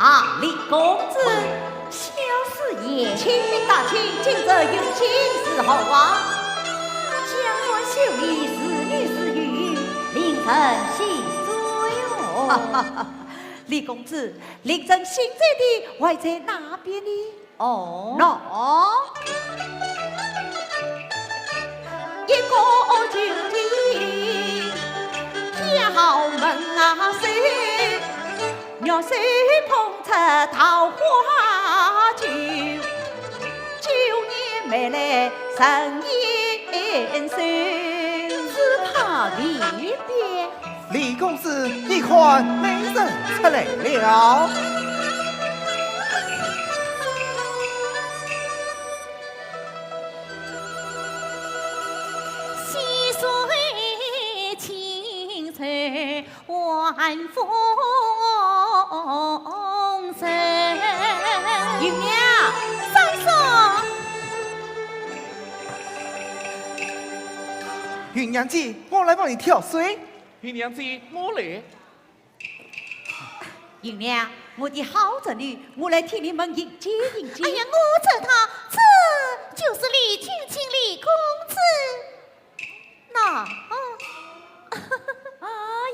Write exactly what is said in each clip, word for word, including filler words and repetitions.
啊，李公子。萧师爷。请大人，今日有喜事贺啊？江南秀丽，是女是女，令人心醉哦。李公子，令人心醉的还在哪边呢？ 哦。喏。一个酒瓶，挑门啊手，玉手捧着桃花酒，酒也没来人言收。只怕未必。 李公子，你看美人出来了。喜随亲随万风神。云娘。嫂嫂。云娘姐，我来帮你挑水。 云娘姐，我来。云娘，我的好侄女，我来替你们迎接迎接。哎呀，我知道，这就是李君清李公子。喏，哦。哎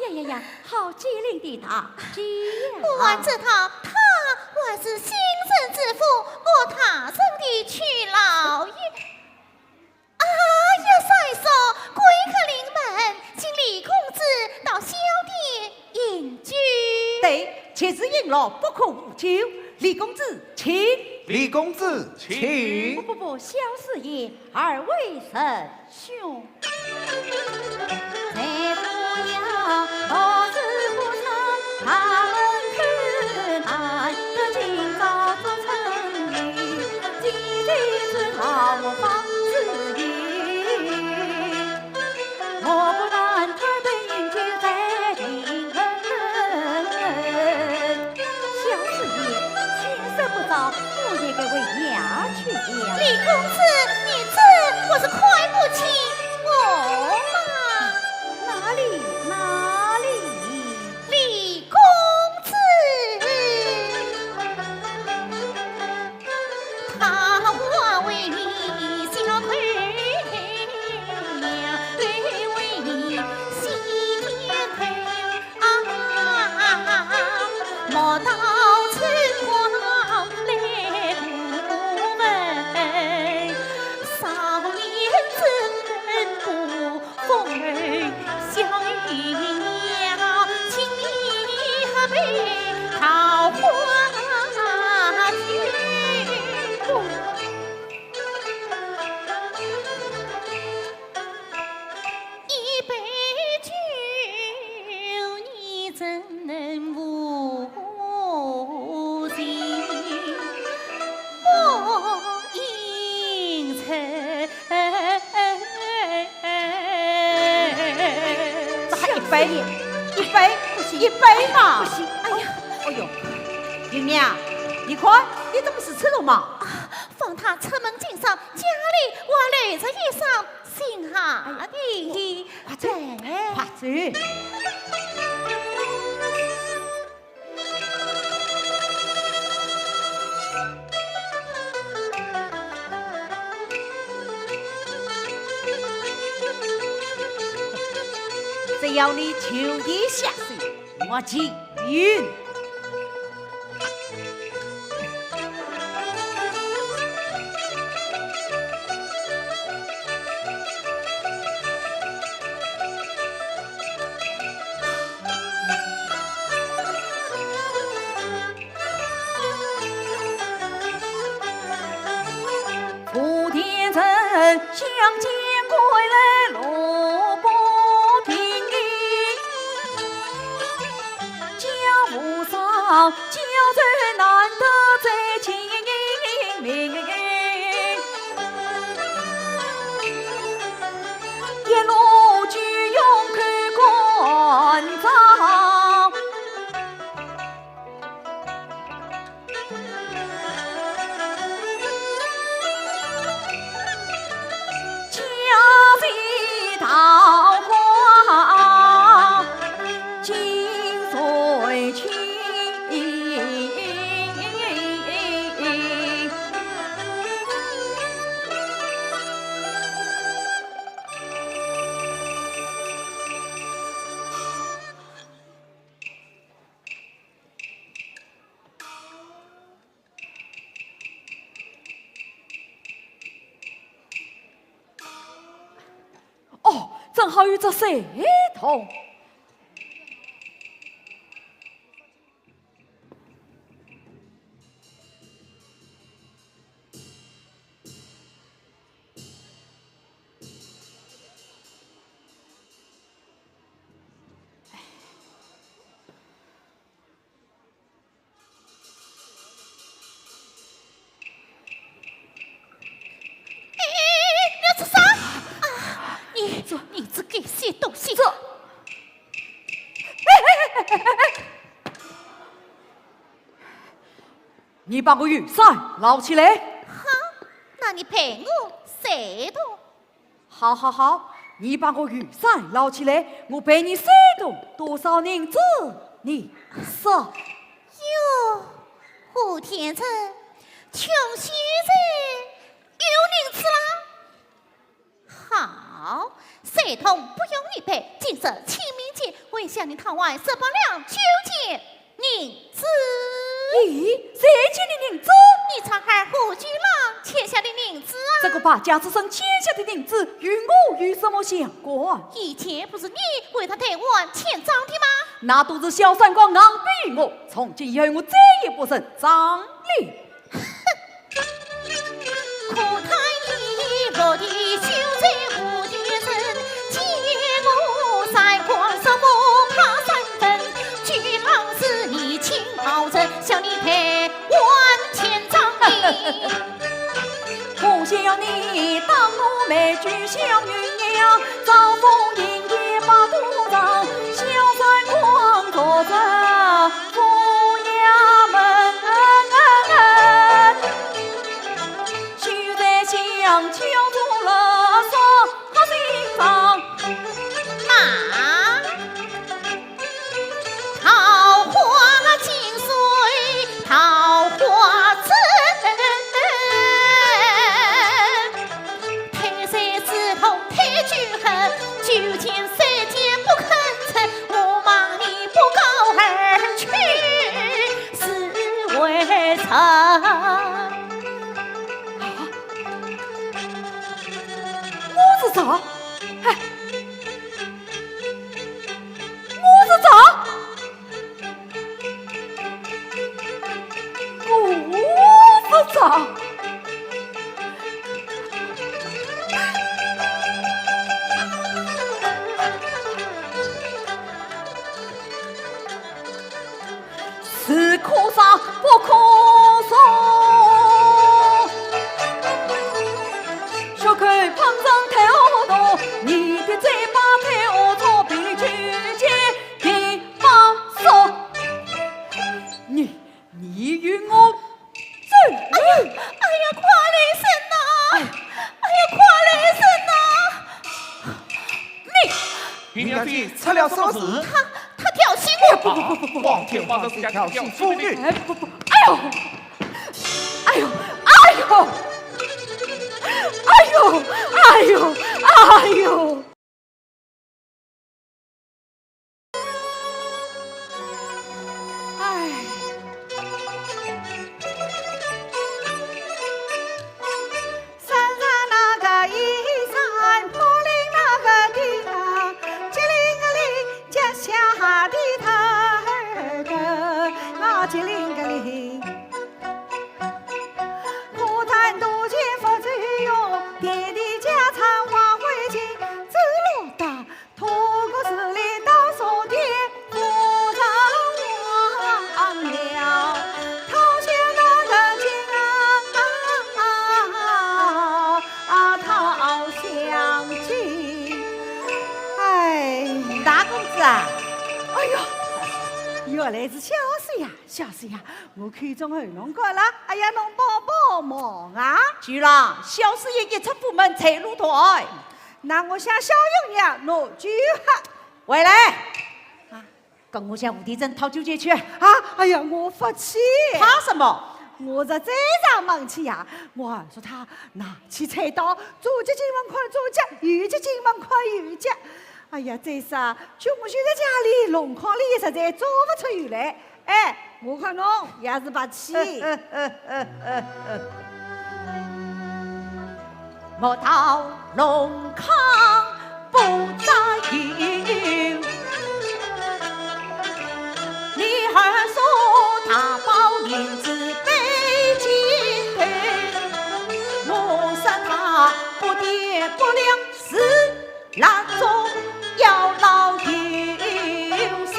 呀呀呀，好机灵的大姐呀！我还知道，她还是新任知府我大人的舅老爷。 哎呀，嫂嫂，贵客临门，请李公子到小店饮酒。对，吉时饮乐，不可误酒。李公子，请。李公子，请。不，不，不，萧师爷，二位仁兄。 萧师爷，天色不早，我也该回衙去了。李公子，你这不是看不起我吗？哪里，哪里？李公子。 这还一杯？一杯？不行，一杯嘛。不行，哎呀。哎呦，云娘，你看，你怎么是吃肉嘛？啊，方才出门经商，家里还留着一双新鞋的。快走，快走。 只要你求爷下手，莫急云。 武田城相见归来路。家人难得再见面，一路酒肉口干燥。 家财道光尽碎去。哦，正好有只水桶。 哎，你要做啥？啊，你，你只该死东西！这，哎，哎，哎，哎，哎，你把我雨伞捞起来。好，那你赔我水桶。 好好好，你把我雨伞捞起来，我赔你水桶多少银子，你说。哟，胡天成，穷小子，有银子啦？好，水桶不用你赔，今日清明节，我向你讨还十八两酒钱。 银子？咦，谁欠你银子？你常二虎酒郎欠下的银子啊！这个败家子孙欠下的银子，与我有什么相关？以前不是你为他代还欠账的吗？那都是小三官硬逼我，从今以后我再也不认账了。 可叹一落地，羞在无地人，见我三观十五怕三分，举郎是你亲保人，向你赔还欠账的。我想你当我美酒小女娘，招蜂引蝶把肚肠，小三光坐着 府衙门，就在想，敲出了啥个心肠？那桃花尽碎桃花针。 推水之痛推酒恨，酒泉水间不肯沉，我望你不告而去是为臣。啊？我是谁？哎，我是谁？ 我是谁？是可杀不可杀。血口喷张太恶毒，你的嘴巴太恶毒，比举剑 比方说，你，你与我走。哎呀，哎呀，快来人呐！哎。哎呀，快来人呐！你，你娘子出了什么事？他，他调戏我。哎，不，不，不，不，不，不。光天化日之下调戏妇女。哎，不，不，哎呦，哎呦，哎呦，哎呦，哎呦，哎呦，哎呦。 哎。身上那个衣衫，不领那个地方，机灵个灵，脚下的头个，啊，机灵个灵。哎呀，原来是小师爷，小师爷，我看中二郎官了，哎呀，侬帮帮忙啊！舅郎，小师爷一出府门在路头哎。那我向小师爷拿酒喝。回来！啊，跟我向吴天正讨酒钱去。啊，哎呀，我勿去。怕什么？我是再上门去呀，我二叔他拿起菜刀，左脚进门看左脚，右脚进门看右脚。哎呀，再说，穷凶在家里，弄堂里实在走勿出油来。哎，我看侬也是勿去。莫道弄堂不占油，你二叔大包银子背肩头，我说他不爹不娘是 蜡烛要老油水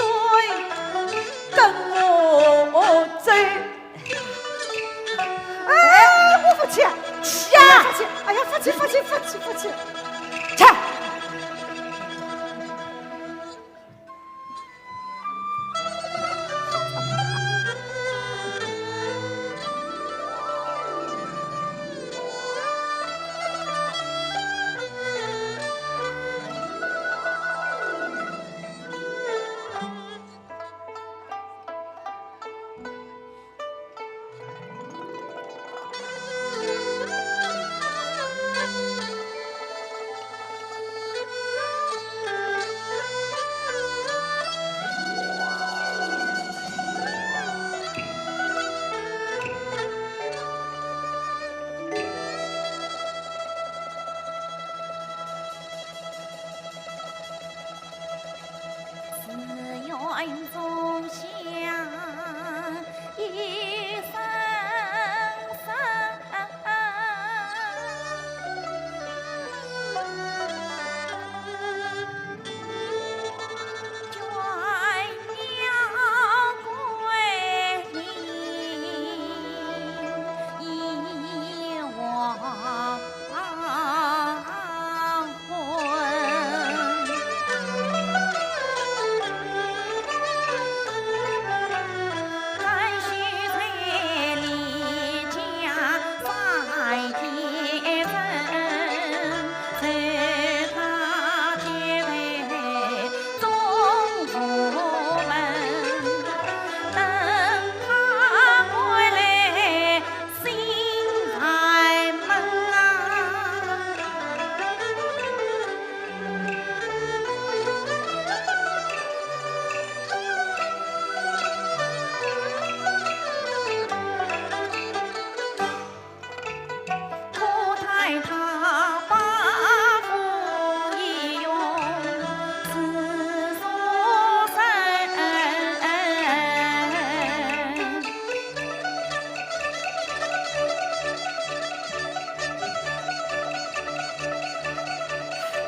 跟我走。哎，我勿去。去啊！哎呀，勿去！哎呀，勿去，勿去，勿去，勿去！去！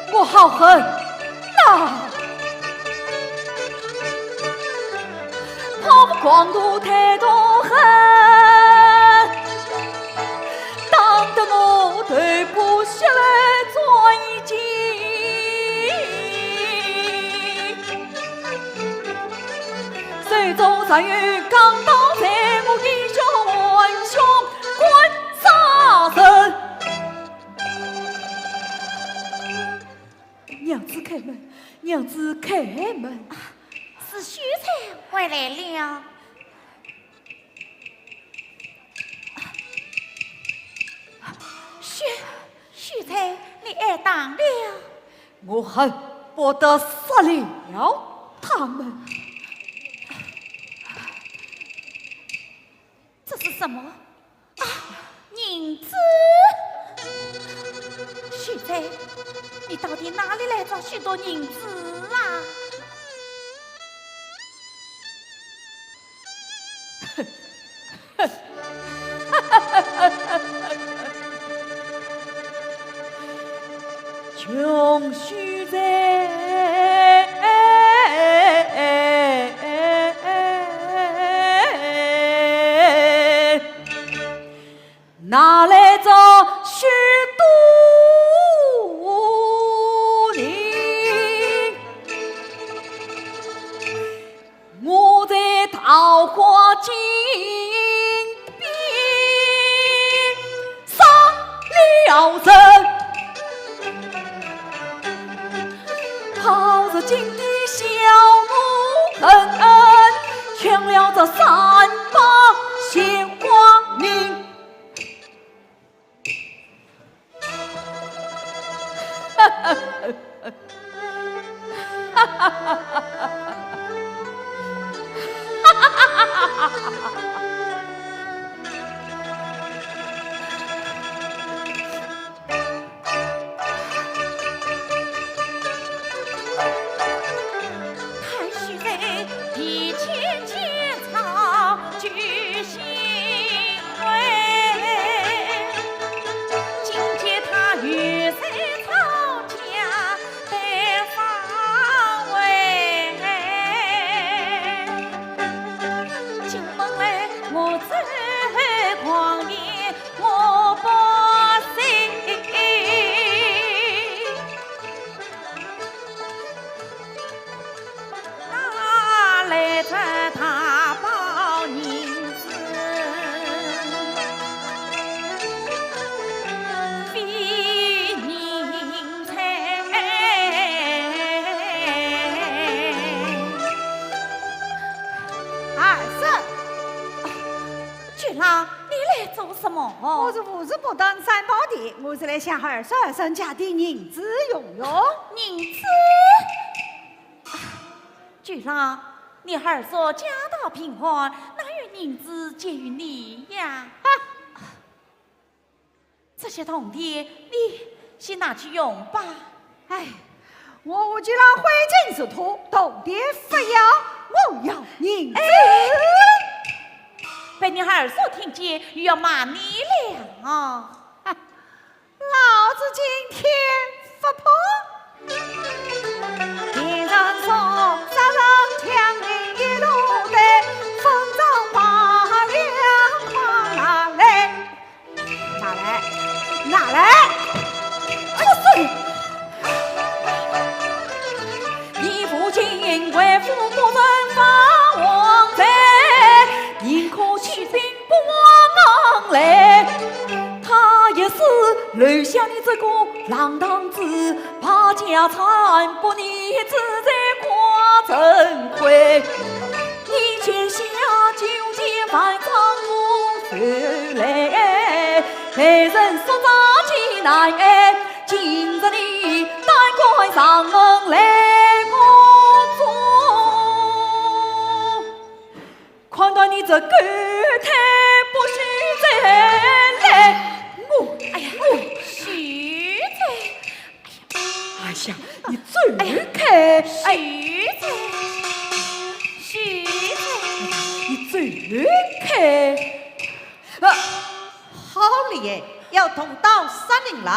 我好恨呐！抛开狂徒太多恨，打得我头破血流转一记。 手中若有钢刀，在我英雄还乡关杀人。娘子开门，娘子开门。啊，是秀才回来了。 秀，秀才，你挨打了？我恨不得杀了他们。这是什么？啊，银子！秀才，你到底哪里来着许多银子啊？ 穷秀才，哪来着许多银金兵杀了人，好似金的小奴人，抢了这三百鲜花银。 二婶， 舅郎，你来做什么？我是无事不登三宝殿，我是来向二叔二婶借点银子用用。银子？啊，舅郎，你二叔家道贫寒，哪有银子借与你呀？啊， 这些铜钿你先拿去用吧。哎，我舅郎挥金如土，铜钿不要，我要银子。哎，被你二叔听见，又要骂你了。哈，老子今天不怕。拿来，拿来！出水！看到你这狗腿不许再来！我，哎呀，我，许罪！哎呀，你走开！哎，许罪！许罪！你走开！啊，好了耶，要动刀杀人了。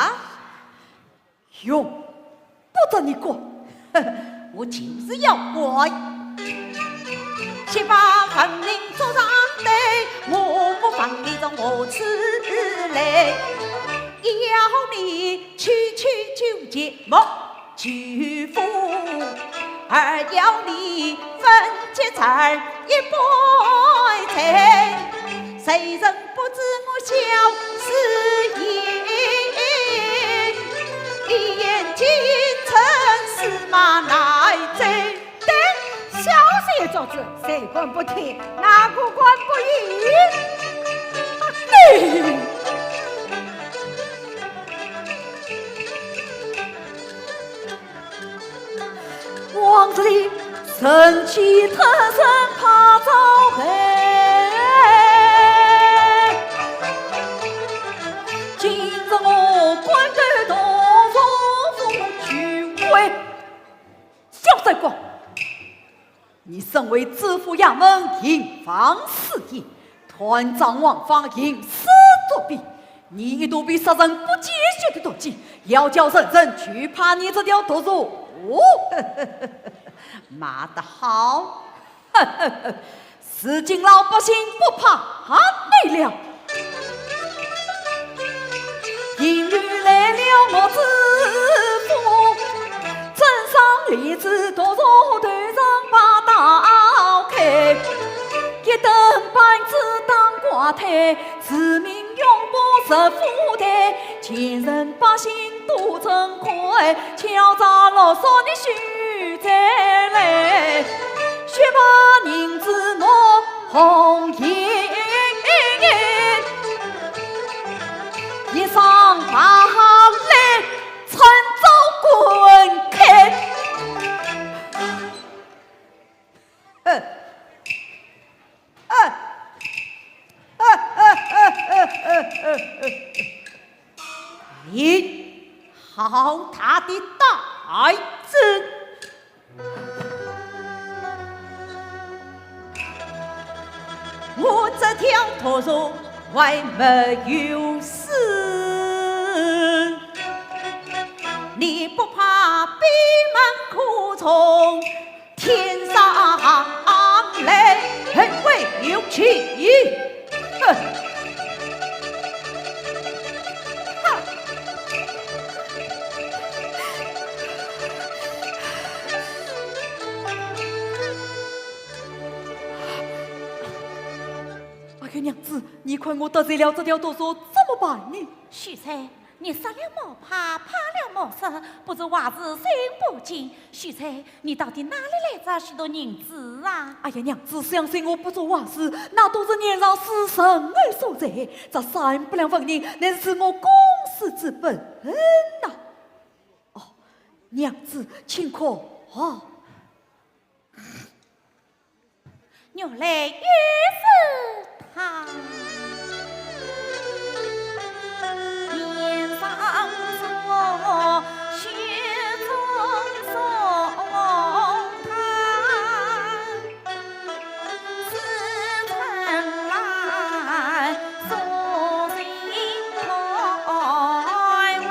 用不着你管。我就是要管。对，小事一桩子，谁敢不听，哪个敢不依？小罪过！你身为知府衙门刑房四爷，断掌王法，行私作弊，你一肚皮杀人不见血的毒计，要叫人人惧怕你这条毒蛇。骂得好！ 如今老百姓不怕你了。一等班子当官太，市民拥抱十福台，全城百姓都真快，敲诈勒索你许再来，血把银子弄红印，一双白鞋来穿走滚开。 哼！哼！哼！哼！哼！哼！好大的胆子！我这条毒蛇还没有死，你不怕闭门苦从 天上来，嘿，喂，有气！哼！哈！哎呀，娘子，你看我得罪了这条毒蛇，怎么办呢？许仙， 你杀了毛怕，怕了毛杀，不做坏事心不静。许仙，你到底哪里来这许多银子啊？哎呀，娘子，相信我不做坏事，那都是年少时仁爱所赐，这三百两纹银，乃是我公事之本呐。哦，娘子，请看啊。 原来又是他。年少时雪中送炭，自春来送尽回味。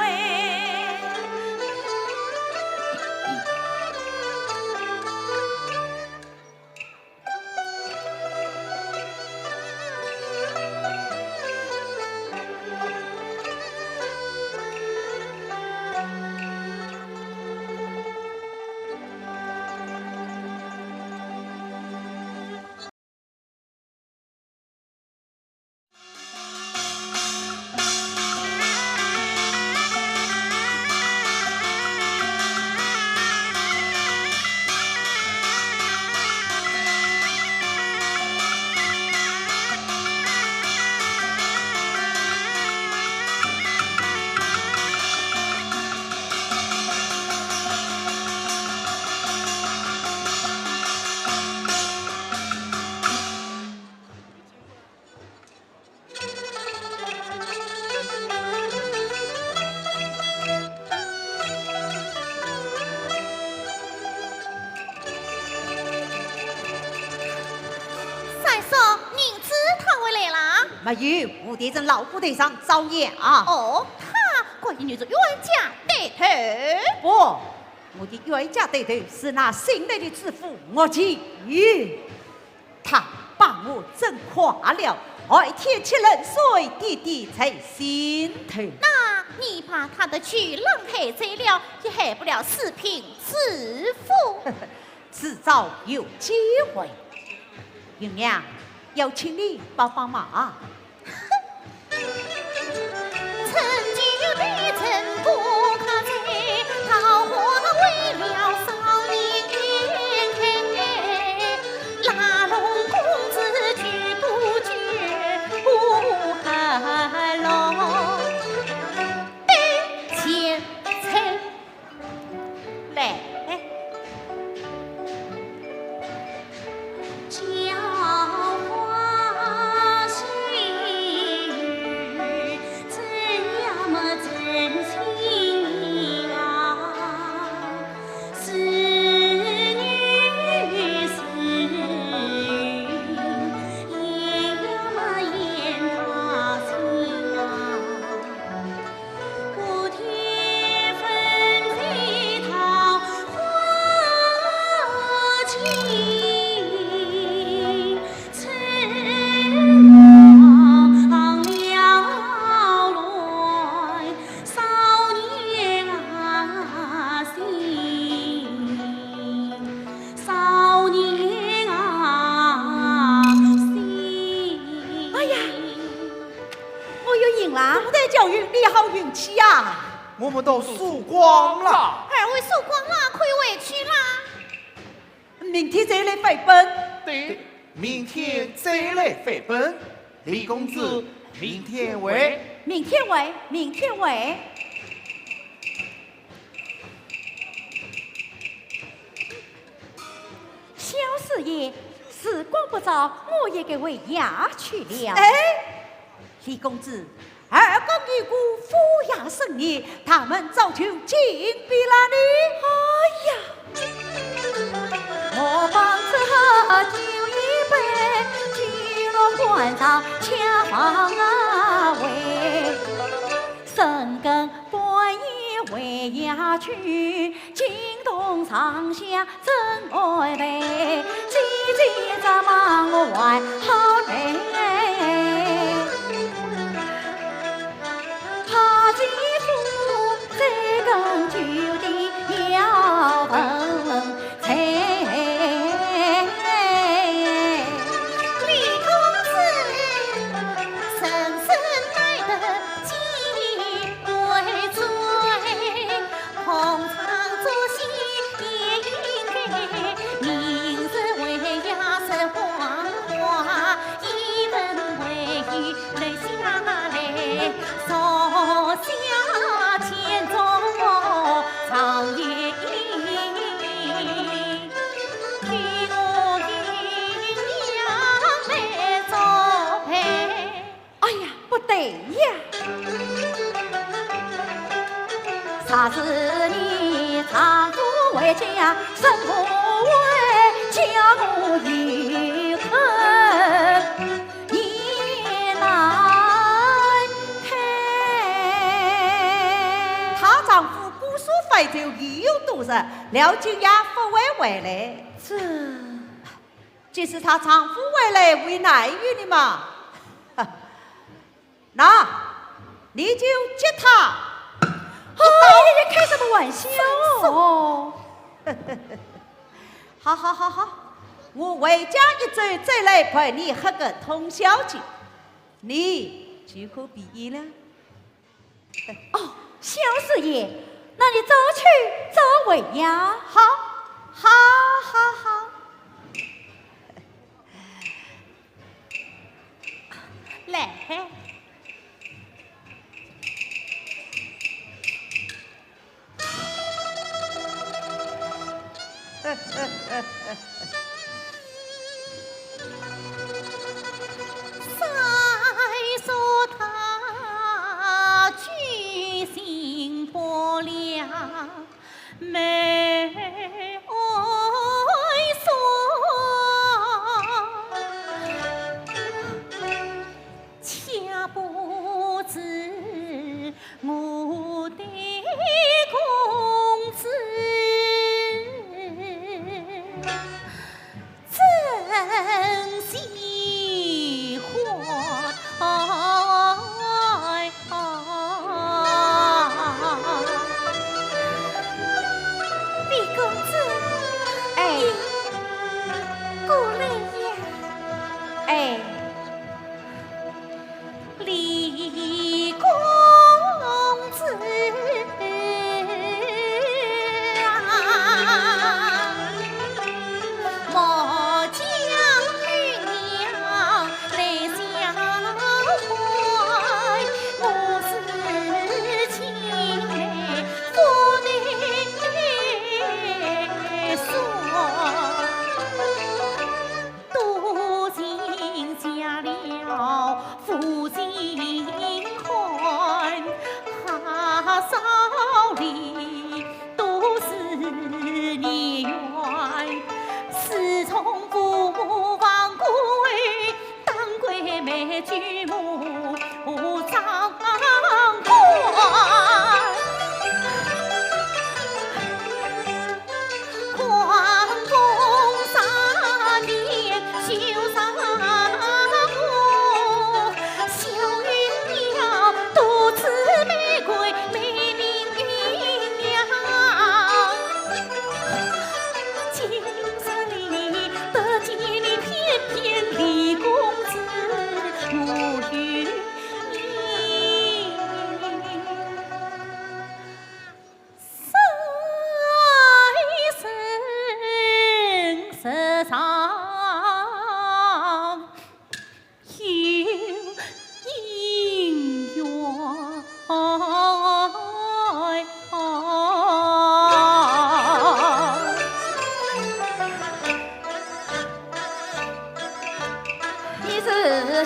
三叔，银子讨回来啦？没有，吴大人老虎台上照样啊。哦，他果然又是冤家对头。不，我的冤家对头是那姓雷的知府岳飞。 他把我整坏了，害天吃冷水，滴滴在心头。那你把他的去冷害走了，也害不了四品知府。迟早有机会。云娘，有请你帮帮忙。 来。去呀？我们都输光了。二位输光了，可以回去啦。明天再来回本。对，明天再来回本。李公子，明天回。明天回，明天回。 小师爷，时光不早，我也该回衙去了。哎，李公子，二哥与我府衙深夜，他们早就进禀了呢。哎呀！我方只喝酒一杯，酒落欢唱恰方为。深更半夜回衙去， 惊动上下怎安排？姐姐怎么我还好待？怕姐夫再跟酒的要问罪。李公子，人生难得几回醉， 同窗作戏也应该，明日回衙说谎话，一问回语留下来，坐下见众我常言，替我颐娘来作陪。 哎呀，不对呀！啥是你丈夫回家，什么回家我有看你难看。她丈夫姑苏回头已有多日，料今夜不会回来。这 即使她丈夫回来，为难于你嘛。那，你就接她。哎呀，开什么玩笑哦！好好好好，我回家一转再来陪你喝个通宵酒，你就可比意了。 哦，小师爷，那你早去早回呀。好，好，好，好。来。 再说他居心不良，没爱说，恰不知 我的公子，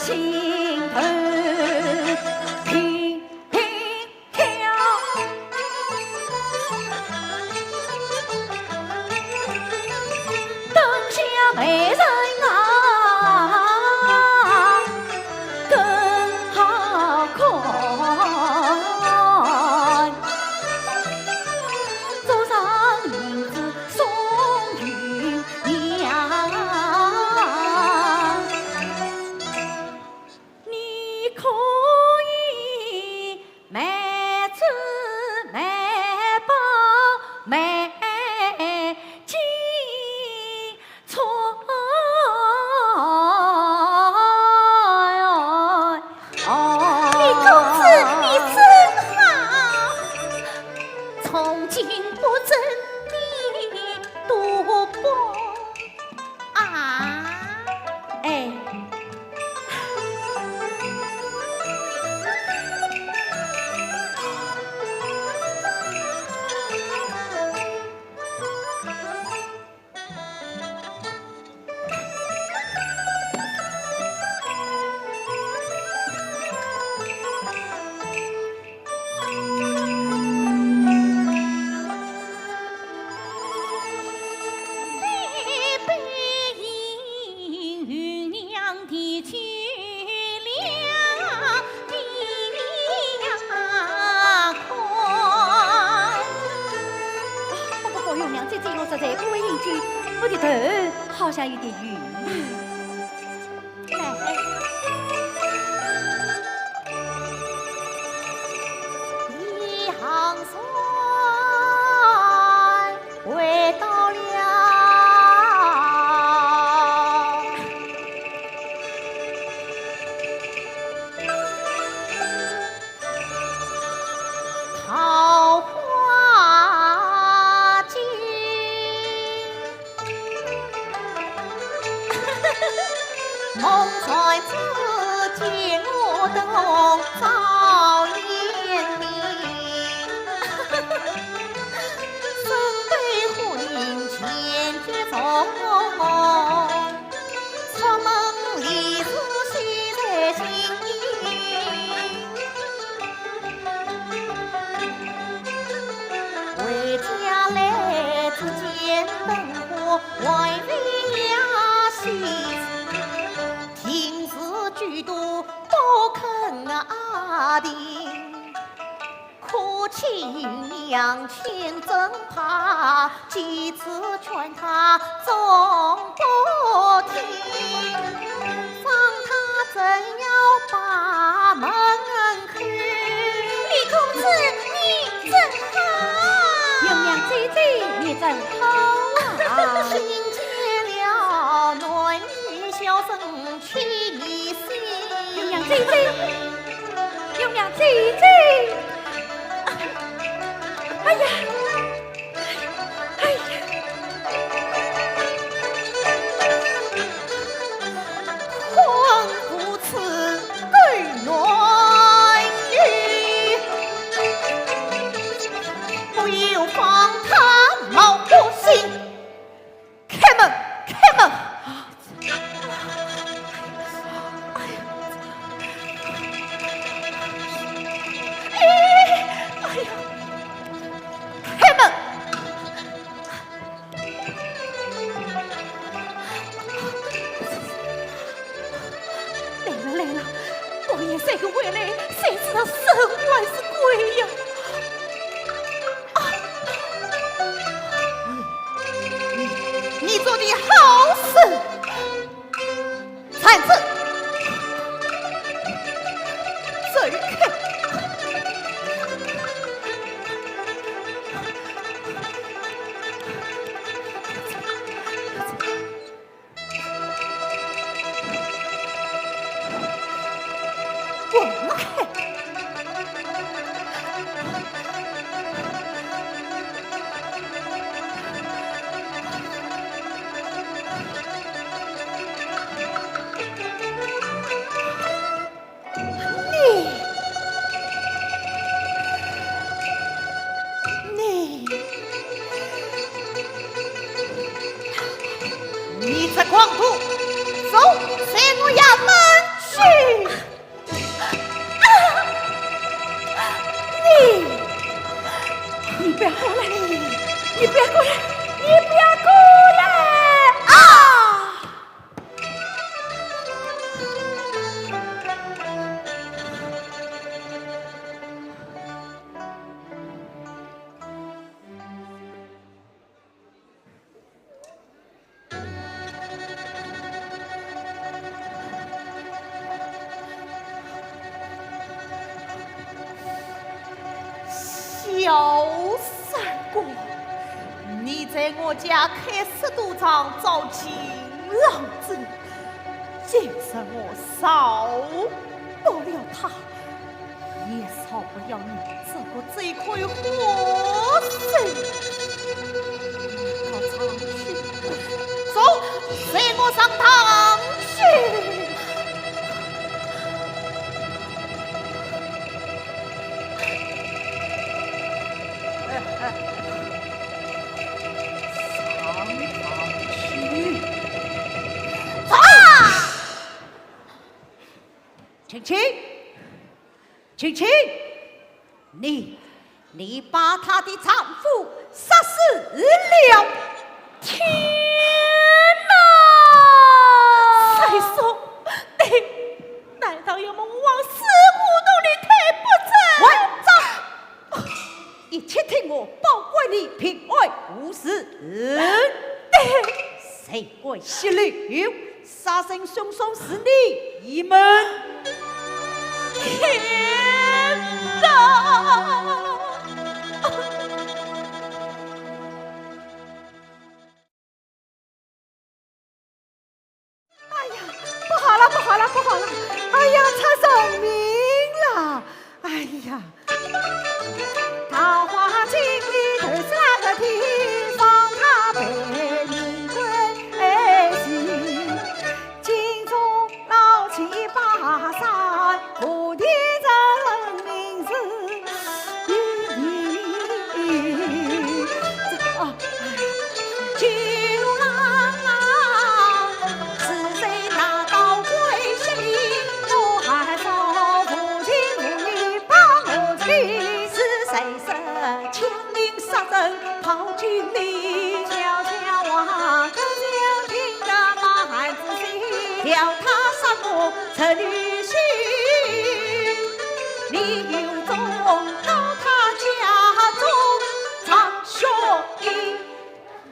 心头平平跳。灯下美人啊，更好看。桌上银子送与娘。 你可以买珠买宝买金钏。李公子，你真好，从今不准你赌博。 啊，哎。不过，红娘姐姐，我实在不会饮酒，我的头好像有点晕。 来。李行山回到了桃花街。 梦中只见我等早已眠，身背红绫绢着重，出门理是喜在心。 回家来只见灯火还未亮熄，定是酒赌不肯啊定。可惜娘千真怕， 几次劝她总不听，放她怎样把门开。李公子，你真好。红娘姐姐，你真好啊。听见了男女笑声 起疑心。红娘姐姐，红娘姐姐，哎呀，哎呀，婚无此等男女，不由放她冒不信。 开门，开门！哎呀，哎呀，哎呀，开门！来了，来了，半夜三更回来，谁知道是人还是鬼呀？ 啊！你做的好事，站住！走开！滚开！你，你， 你这狂徒，走，随我衙门去！小三官，你在我家开设赌场，招情郎子，今日我饶不了他，也饶不了你这个罪魁祸首。你告状去，走，随我上堂去。 上堂去。走！青青，青青，你，你把她的丈夫杀死了！天哪！三叔，你难道要么我往死胡同里推不成？混账！ 一切听我，保管你平安无事。谁敢泄露，杀身凶手是你们！天哪！ 哎呀，不好了，不好了，不好了！哎呀，出人命了！哎呀！桃花尽里头是那个地方，他被人关起，金钟老七把山，无地人民是 这，哦，哎。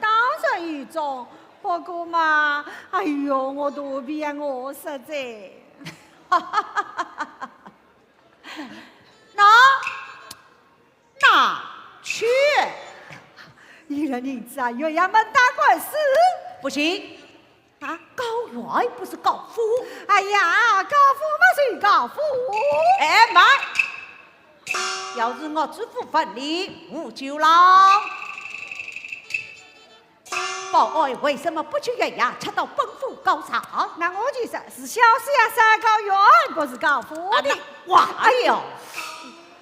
当然有种，不过嘛，哎哟，我肚皮也饿煞哉。那，那去。一人银子啊，月牙门打官司。不行。 啊？告冤不是告富。哎呀，告富嘛是告富。哎，慢！要是我知府问你，吴九郎，保安为什么不去县衙，却到本府告状？那我就说，是小师爷说告冤，不是告富的。啊，那完了。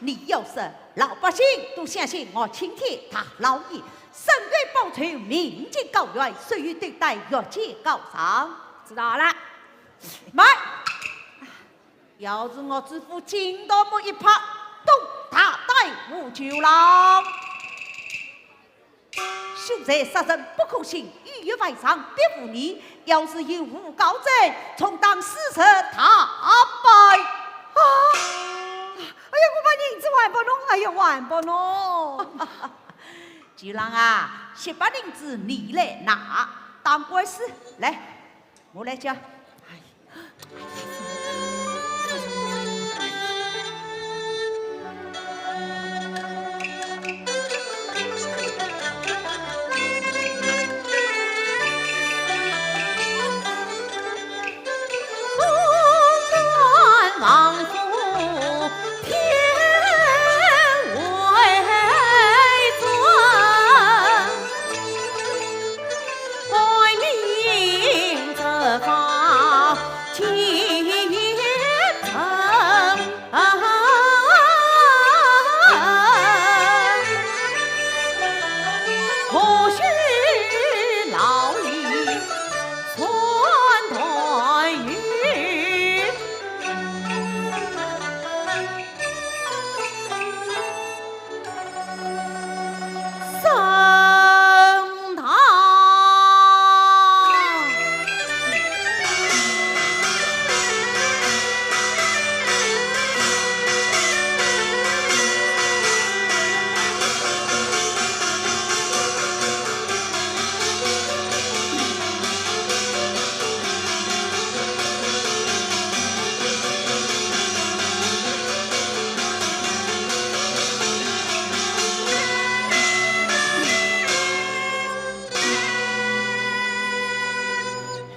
你要说老百姓都相信我青天大老爷， 伸冤报仇，民间告冤，谁与对待，越界告状。知道了。慢！要是我知府惊到某一拍，咚，大打吴九郎。秀才杀人不可信，一言万上必无疑。要是有诬告者，重打四十大板。啊！哎呀，我把银子还拨侬，哎呀，还拨侬。 九郎啊，十八两银子你来拿，打官司，来，我来讲。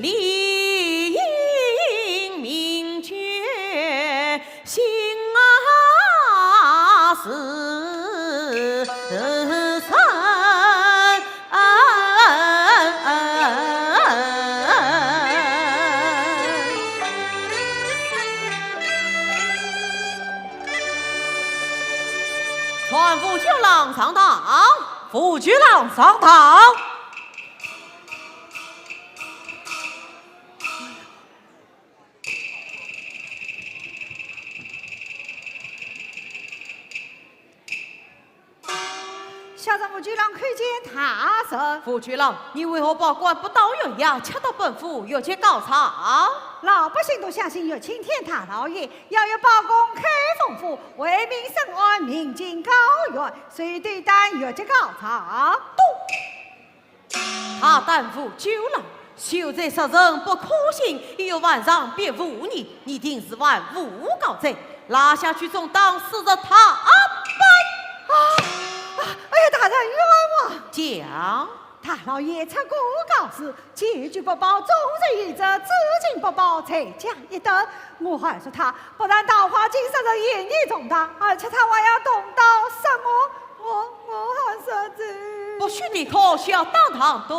理应名绝心啊是人。传武九郎上堂。武九郎上堂。 小人武九郎叩见大人。武九郎，你为何保官不到县衙，却到本府越级告状？老百姓都相信越青天大老爷，要有保公开封府，为民伸冤，民警高怨，所以对胆越级告状。 大胆武九郎，秀才杀人不可信，又犯上别无疑，你定是犯诬告罪，拉下去重打四十大板。啊，啊，哎呀，大人冤枉！讲。大老爷出过告示，检举不报，众人有责，知情不报，罪加一等。我二叔他不但盗花金杀人，嫌疑重大，而且他还要动刀杀我。 我，我好杀罪。不许你可笑，当堂对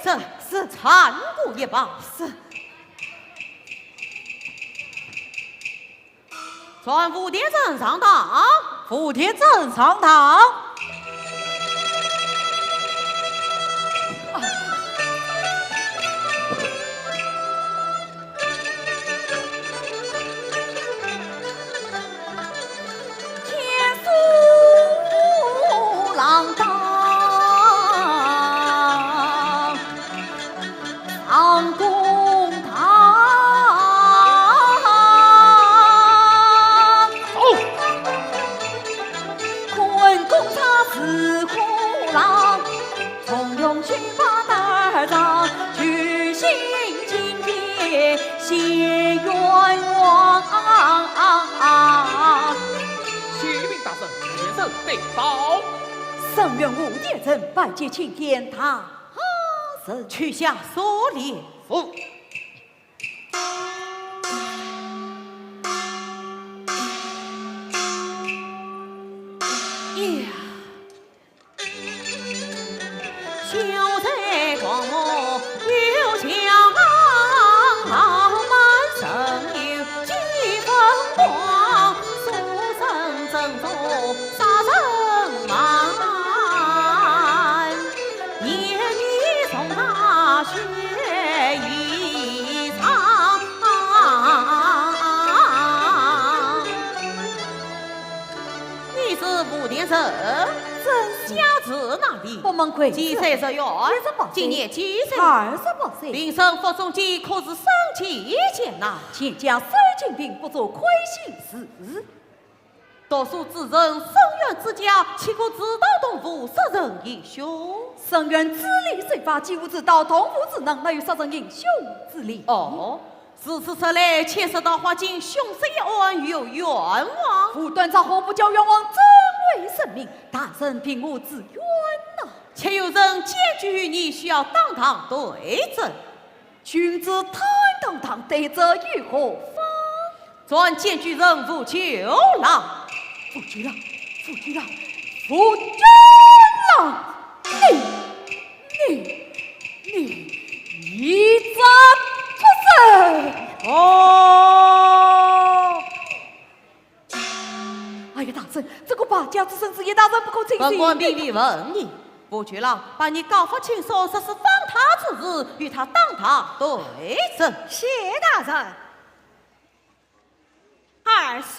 质。是。站过一旁。是。传武田镇上堂。武田镇上堂。 启禀大人，田镇禀报。沈县武田镇拜见青天大人。取下锁链。是。呀。 秀才狂目又强，傲慢人有几分狂，书生正中杀人犯，言语重大血已溅。 你是武田镇？镇。家住哪里？北门关。几岁入县？一十八岁。今年几岁？二十八岁。平生府中间可是少见呐？全家少进兵，不做亏心事。读书之人，沈县之家，岂可自投洞府，杀人行凶？沈县知礼守法，岂无自投洞府之能，哪有杀人行凶之理？哦， 如此说来，前世盗花金凶杀一案有冤枉。无端找祸不叫冤枉，怎为人命？大人凭我之冤呐。且有人检举于你，需要当堂对质。君子坦荡荡，对质又何妨？传检举人武九郎。武九郎，武九郎，武九郎！你，你， 你，你这畜生！哦！哎呀，大人，这个败家之孙是叶大人不可轻信。本官并未问你，武九郎，把你告发清楚，说是访他之事，与他当堂对质。谢大人。 二叔，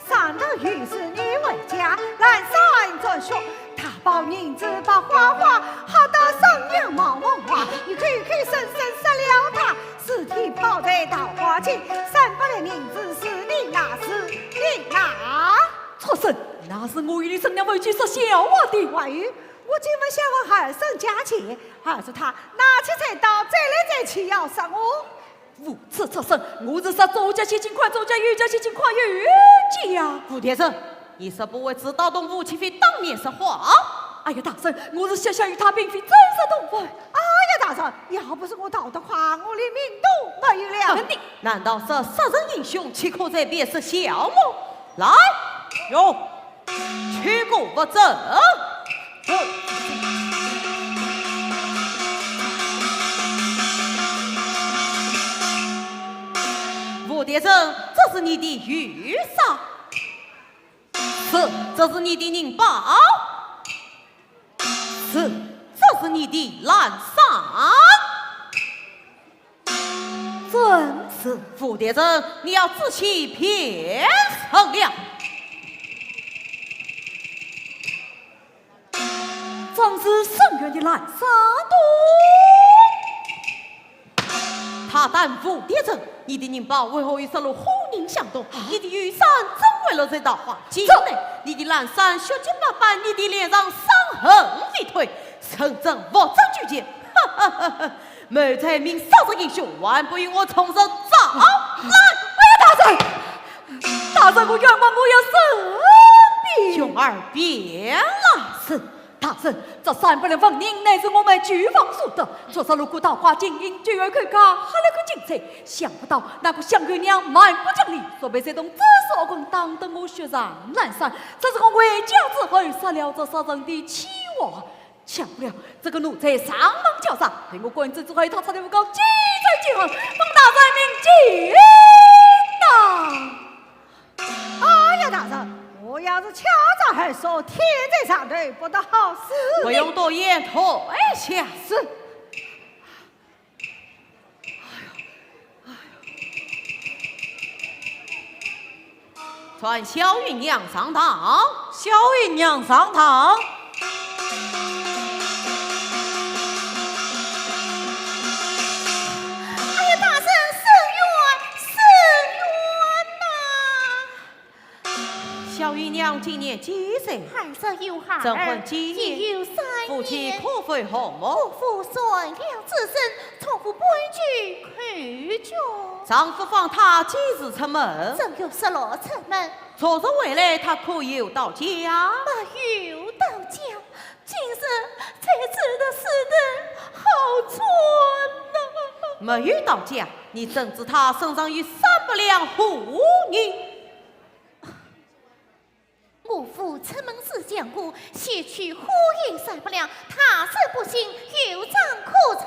上头有事你回家，拦山转水，大包银子白花花，好到沈阳望望望，你口口声声杀了他，尸体泡在桃花井，三百两银子是你拿，是你拿。畜生，那是我与你沈阳回去说笑话的。还有，我今晚想问二叔借钱，二叔他拿起菜刀，再来再去要杀我。 无耻畜生，我是杀左家先行款，左家右家先行款右家。武田镇，你是不会自投洞府，岂非当面说谎？哎呀，大人，我是瞎瞎与他，并非真实动武。哎呀，大人，要不是我逃得快，我连命都没有了。你，难道这杀人英雄岂可在别室消磨？来，有，取过物证。蝴蝶扇，这是你的雨伞。 是，这是你的银包。是，这是你的蓝衫。正是。蝴蝶扇，你要仔细辨认了。正是沈园的蓝衫。大胆蝴蝶扇，你的银包为何与失落花影相同？啊？你的雨伞怎会落在稻花井内？这，你的蓝衫血迹斑斑，你的脸上伤痕累累，真正物证俱全。哈哈哈哈！谋财明杀人英雄，还不与我从实招来？哎呀，大人，大人，我冤枉，我要申辩。容儿辩来。是。 大人，这三百两纹银乃是我们旧房所得，昨日路过稻花井，因饥而口渴，喝了口井水，想不到那个香云娘蛮不讲理，说被贼童子手棍打得我血染蓝衫，这是我回家之后杀了这杀人的妻儿。想不了这个奴才上当交杀，被我关住之后，他差点诬告既遂既恨，望大人明鉴呐。 哎呀，大人，我要是敲诈二叔，天在上头，不得好死的。不用多言，退下。是。传小云娘上堂。小云娘上堂。 哎呀，大人，伸冤，伸冤呐！小云娘今年几岁？二十有二，证婚几年？已有三年。夫妻可否和睦？我父传了子身，从不搬居口居。丈夫方他几时出门？正月十六出门。昨日回来，他可有到家？没有到家。 今日才知得死得好惨呐！没有到家，你怎知他身上有三百两纹银？我父出门时讲过，先取纹银三百两，他若不信，有证可查。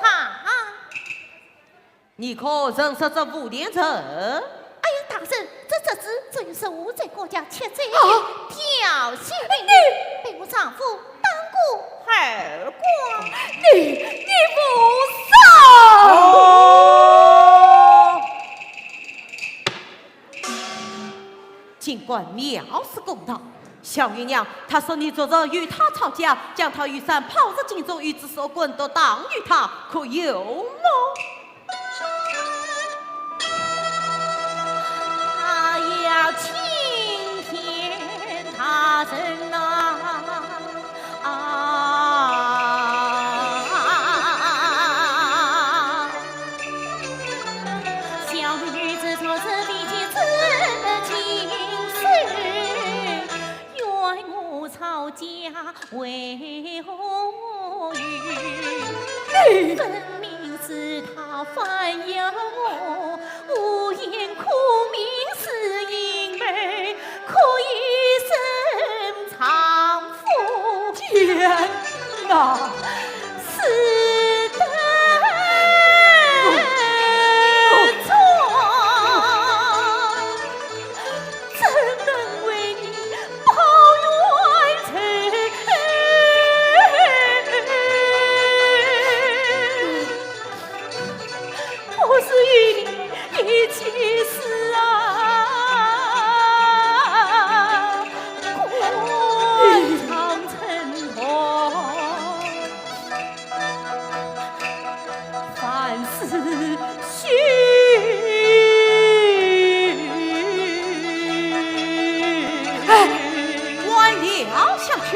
你可认识这蝴蝶扇？哎呀，大人，这折子正是我在我家吃醉酒，啊？调戏美女，被我丈夫打过耳光。你，你无辜！哦！ 尽管藐视公道。小云娘，她说你昨日与她吵架，将她雨伞抛入井中，与子手棍都打于她，可有么？哎呀，青天大人呐！ 啊，小女子昨日比肩这情深，怨我吵架为何语？分明是她反咬我，无言可明是因为可以生丈 天哪！是的，错，怎能为你报冤仇？ 不是与你一起死啊，肝肠寸断，万死须。哎，关了下去。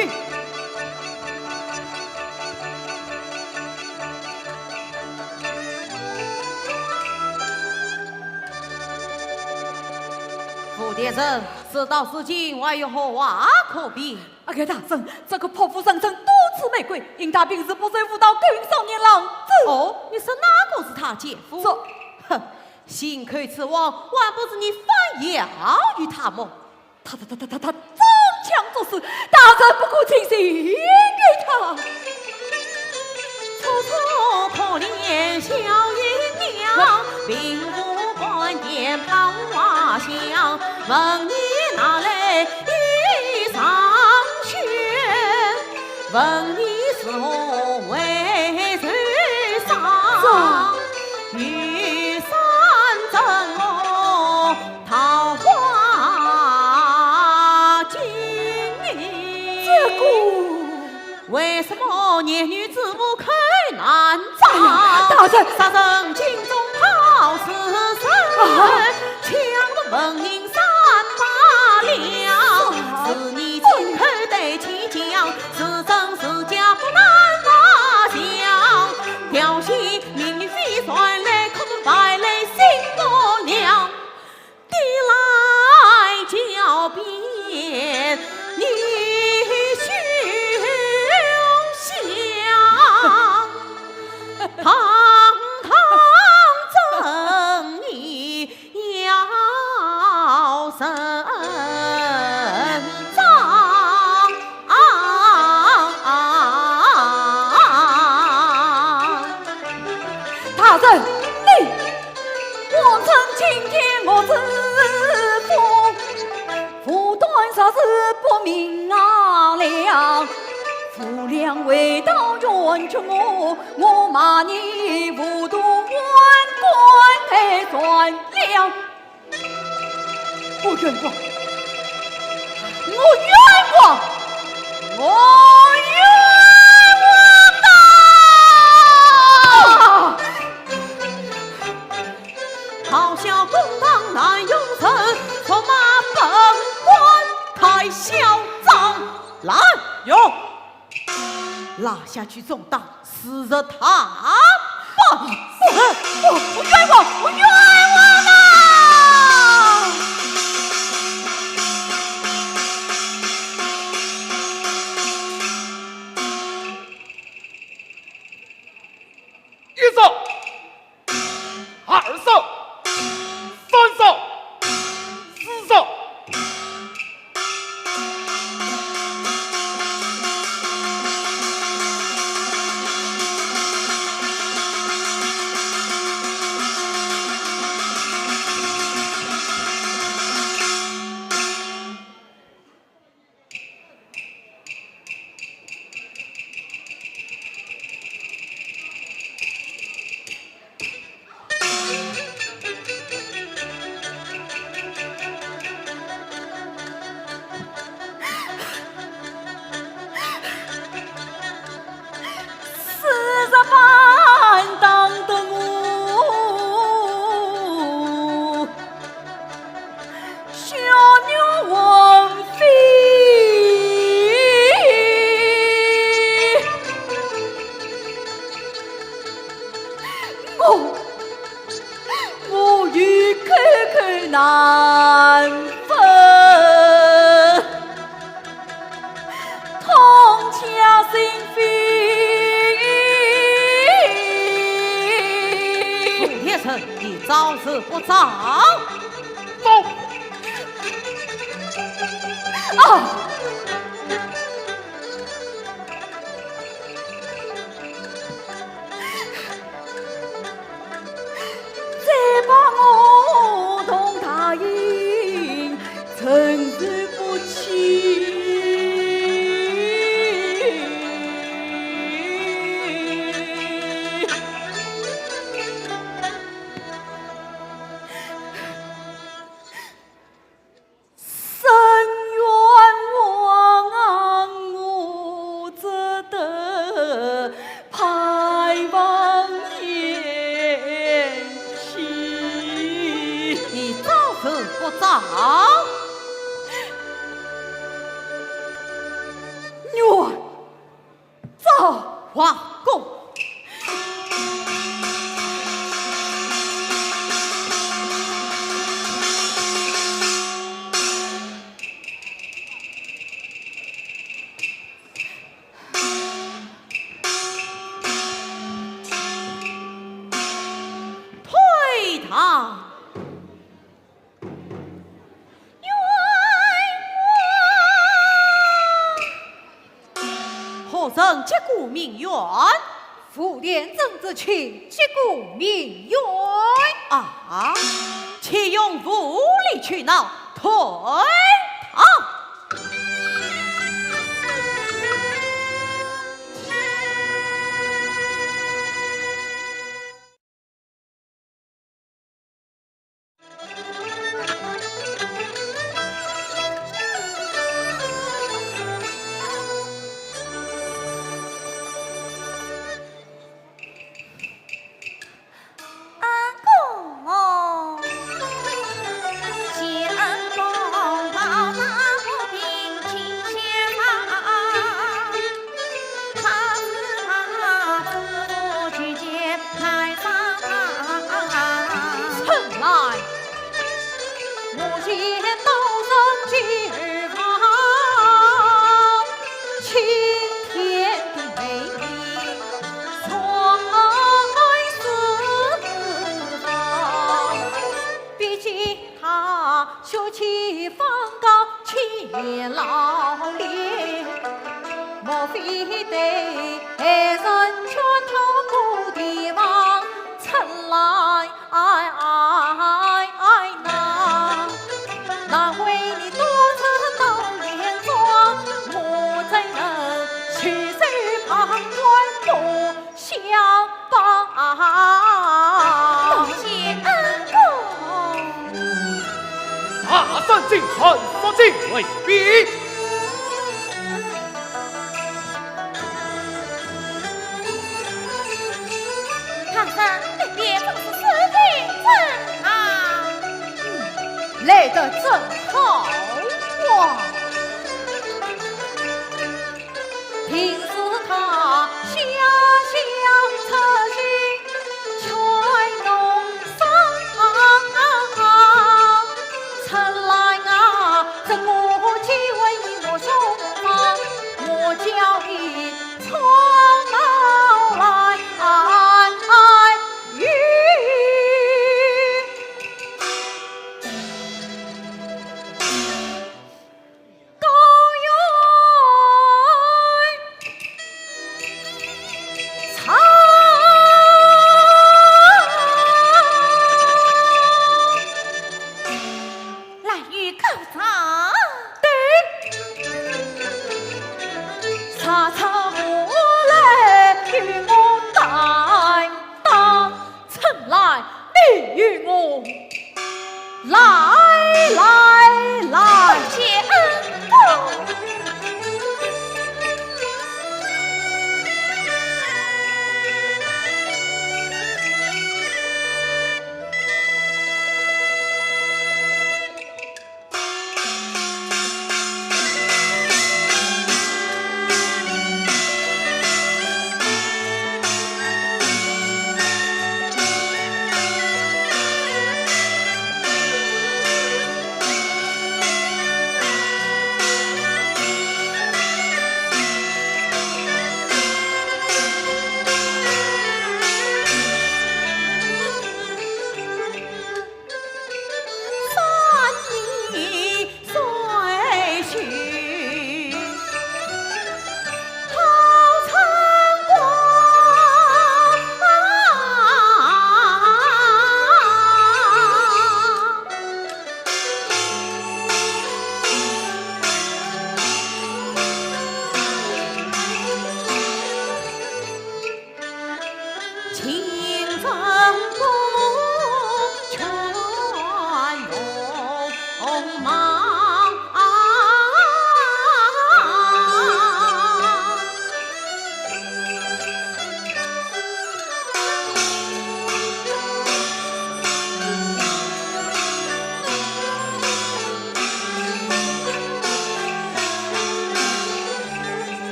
蝴蝶扇，事到如今，还有何话可辩？哎呀，大人，这个泼妇人生多次玫瑰，因她平时不随妇道，勾引少年郎子。哦，你说哪个是她奸夫？这，哼，心口之王，还不是你反咬于她么？她，她，她，她，她，她装腔作势，大人不可轻信于她。楚楚可怜小姨娘，并无半点好花香，问你哪来一场雪？ 问你是何为受伤？这，玉山赠我桃花金。这个，为什么言语之无口难张？哎呀，大人！杀人金钟炮是谁？啊！强夺门银三百两，是你亲口对其讲， 是真是假不难拿想，调戏民女飞船来，可是败了新姑娘的来狡辩，你休想堂堂正义 要伸张。大人，你，王臣今天我知否，无端若是不明啊了，无良为道冤屈我，我骂你糊涂，还官太善良。 我冤枉，我冤枉，我冤枉啊！咆哮公堂难容忍，辱骂本官太嚣张。来，有。 拉下去重打，四十大板。不，不，我冤枉，我冤枉啊！一招。 二招，三招，四招。四十板打得我血肉横飞。我，我与口口难分，痛彻心扉。傅天成，你招是不招？招。啊！ 再把我同大营承受不起。击鼓鸣冤。 副殿正值请击鼓鸣冤。啊，岂容无礼取闹，退堂。 多谢恩公。大胆进城，速进回禀。唐僧，那边正是四平正堂。嗯，来得正好啊。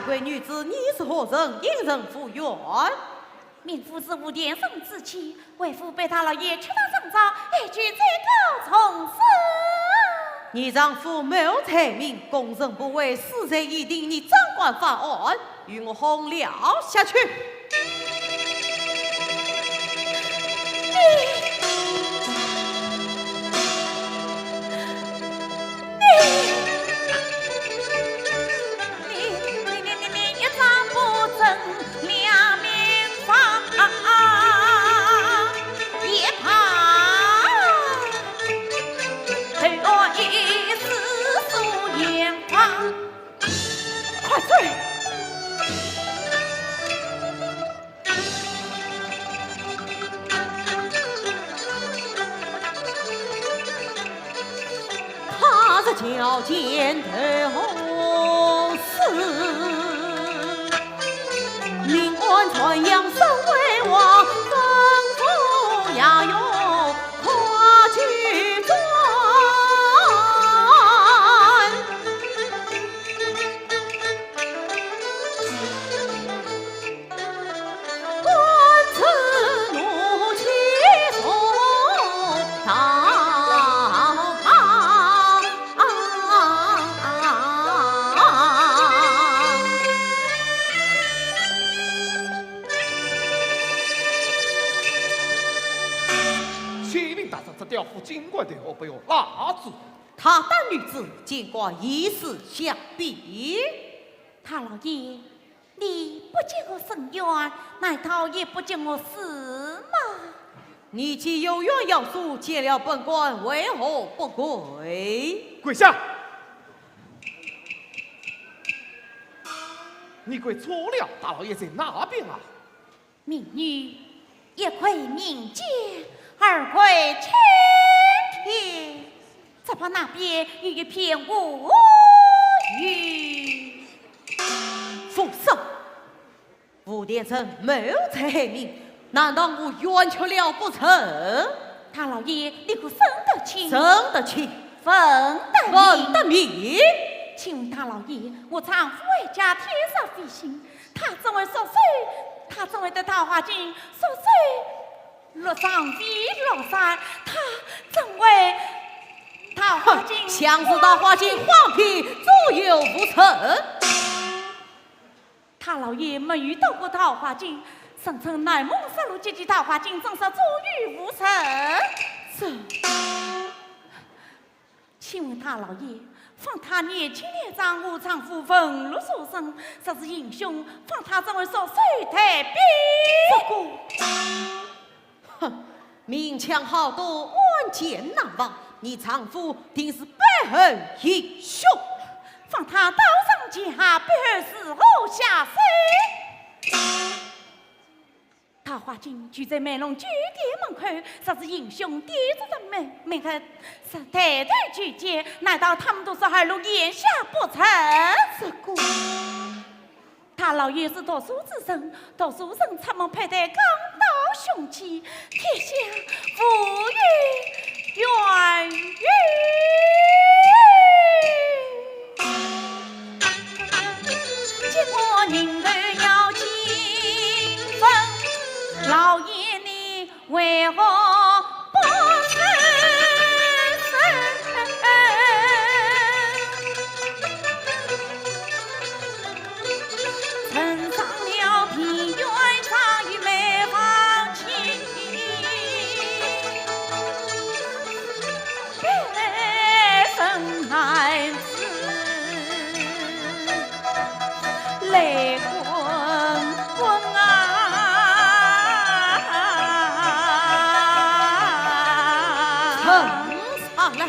贵女子，你是何人？因甚赴宴？民妇是吴殿生之妻，为父被大老爷捉到上朝，一举罪过从身。你丈夫谋财命，供认不讳，死罪已定，你怎敢翻案？与我红了下去！ 你，你，你，你，你，你一张不正两面房，一旁对我一世素颜芳。快走！ 他日叫见头死，命案传扬身为王，吩咐押运跨举斩。 启禀大人，这刁妇竟敢对我不要蜡烛。她等女子，竟敢以死相逼。大老爷， 你不给我伸冤，难道也不给我死吗？你既有冤要诉，见了本官为何不跪？跪下！你跪错了，大老爷在那边啊。民女一跪民间，二跪青天。 只怕那边有一片乌云。胡说！吴殿生谋财害命，难道我冤屈了不成？大老爷，你可分得清？分得清。分得明？分得明。请问大老爷，我丈夫回家天色未明，他怎会束手？他怎会得桃花镜束手？ 六丈未落山，他怎会桃花镜？哼，想是桃花镜荒废，左右无神。大老爷没有到过桃花镜，声称南门石路接近桃花镜，真是左右无神。这 请问大老爷，方他年轻力壮，我丈夫文弱书生，实是行凶，方他怎会束手待毙？这个，哼，明枪好躲，暗箭难防，你丈夫定是背后行凶。方他刀上剑下，背后是何下手？ 桃花镜就在美浓酒店门口，若是行凶抵住人们，明日是抬头就见，难道他们都是二路眼瞎不成？这个，大老爷是读书之人，读书人出门佩戴钢刀凶器，天下无有 冤冤。结果人头要尽分，老爷你为何不出声？ 曾上了平原，早已没芳气。别分男子来滚滚啊！哼，上来。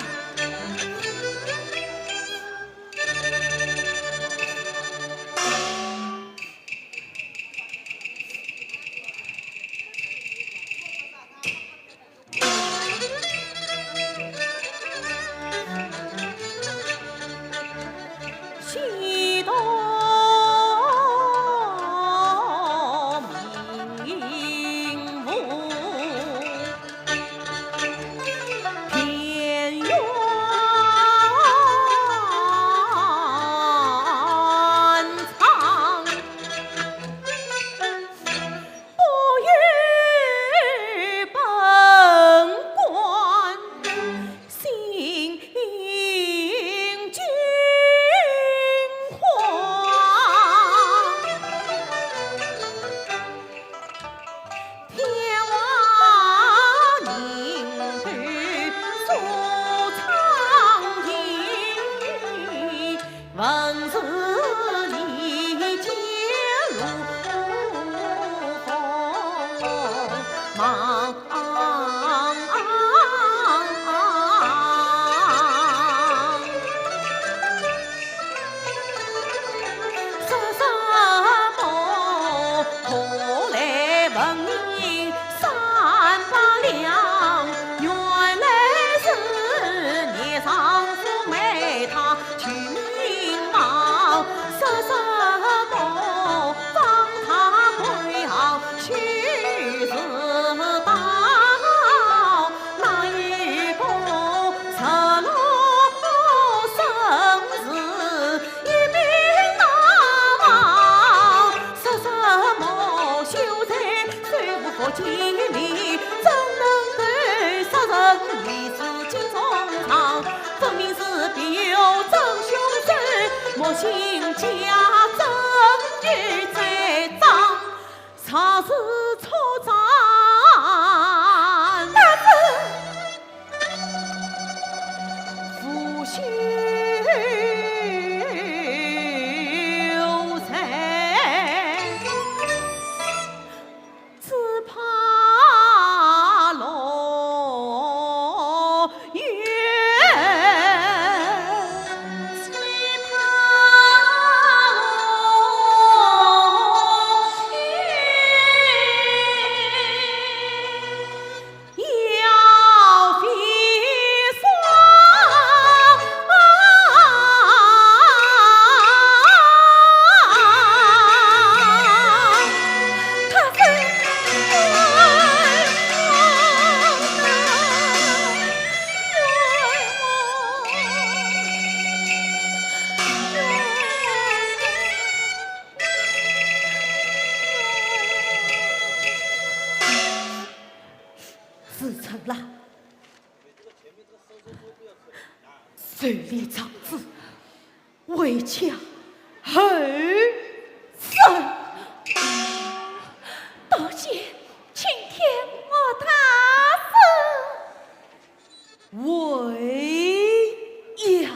子成啦，受立长子，为家后生。多谢青天我大师。为呀。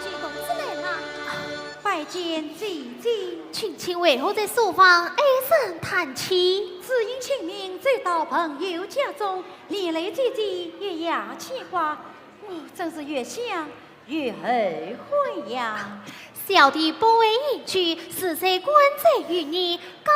见公子来了。拜见姐姐。青青为何在书房唉声叹气？只因青青走到朋友家中，连累姐姐一样牵挂，我真是越想越后悔呀。小弟不为言语，实在关照于你，告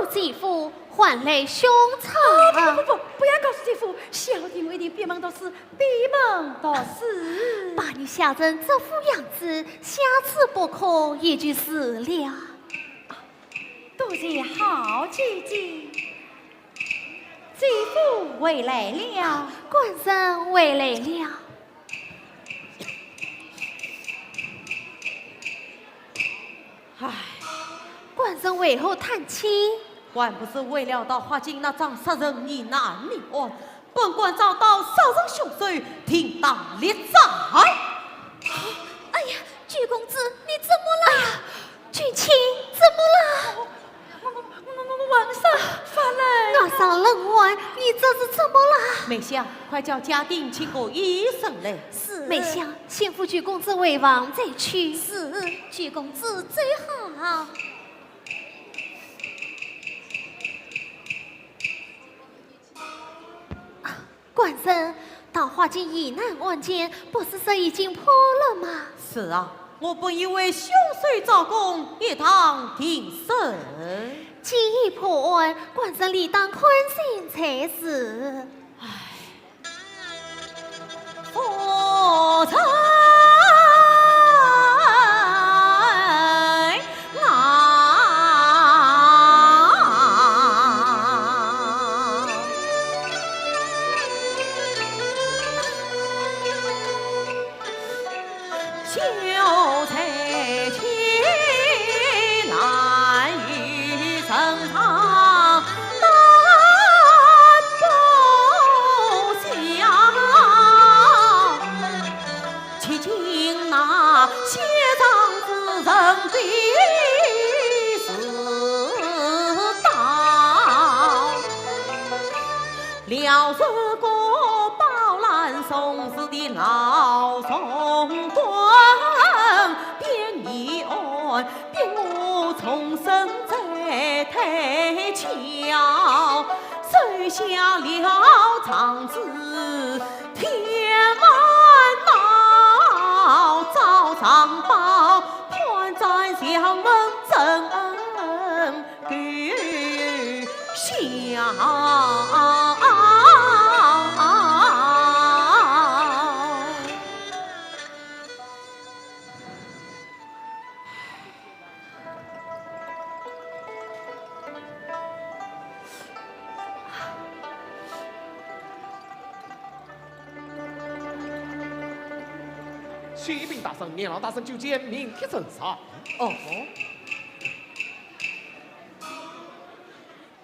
诉姐夫，换来凶场。哦，不不不不，不要告诉姐夫，小弟我一定闭门读书，闭门读书。把你吓成这副样子，下次不可也就是了。多谢好姐姐。姐夫回来了。官人回来了。唉，官人为何叹气？还不是为了到花京那桩杀人疑难命案，本官早到杀人凶手，定当立斩。哎呀，九公子，你怎么了？哎呀，君卿，怎么了？我我我我浑身发冷。我上冷汗，你这是怎么了？梅香，快叫家丁请个医生来。是。梅香，先扶九公子回房再去。是，九公子走好。 官人，到花京疑难案件，不是说已经破了吗？是啊，我本以为凶手招供，一桩定罪。既已破案，官人理当宽心才是。唉，夫人啊。 启禀大人，严老大人求见，命帖呈上。哦。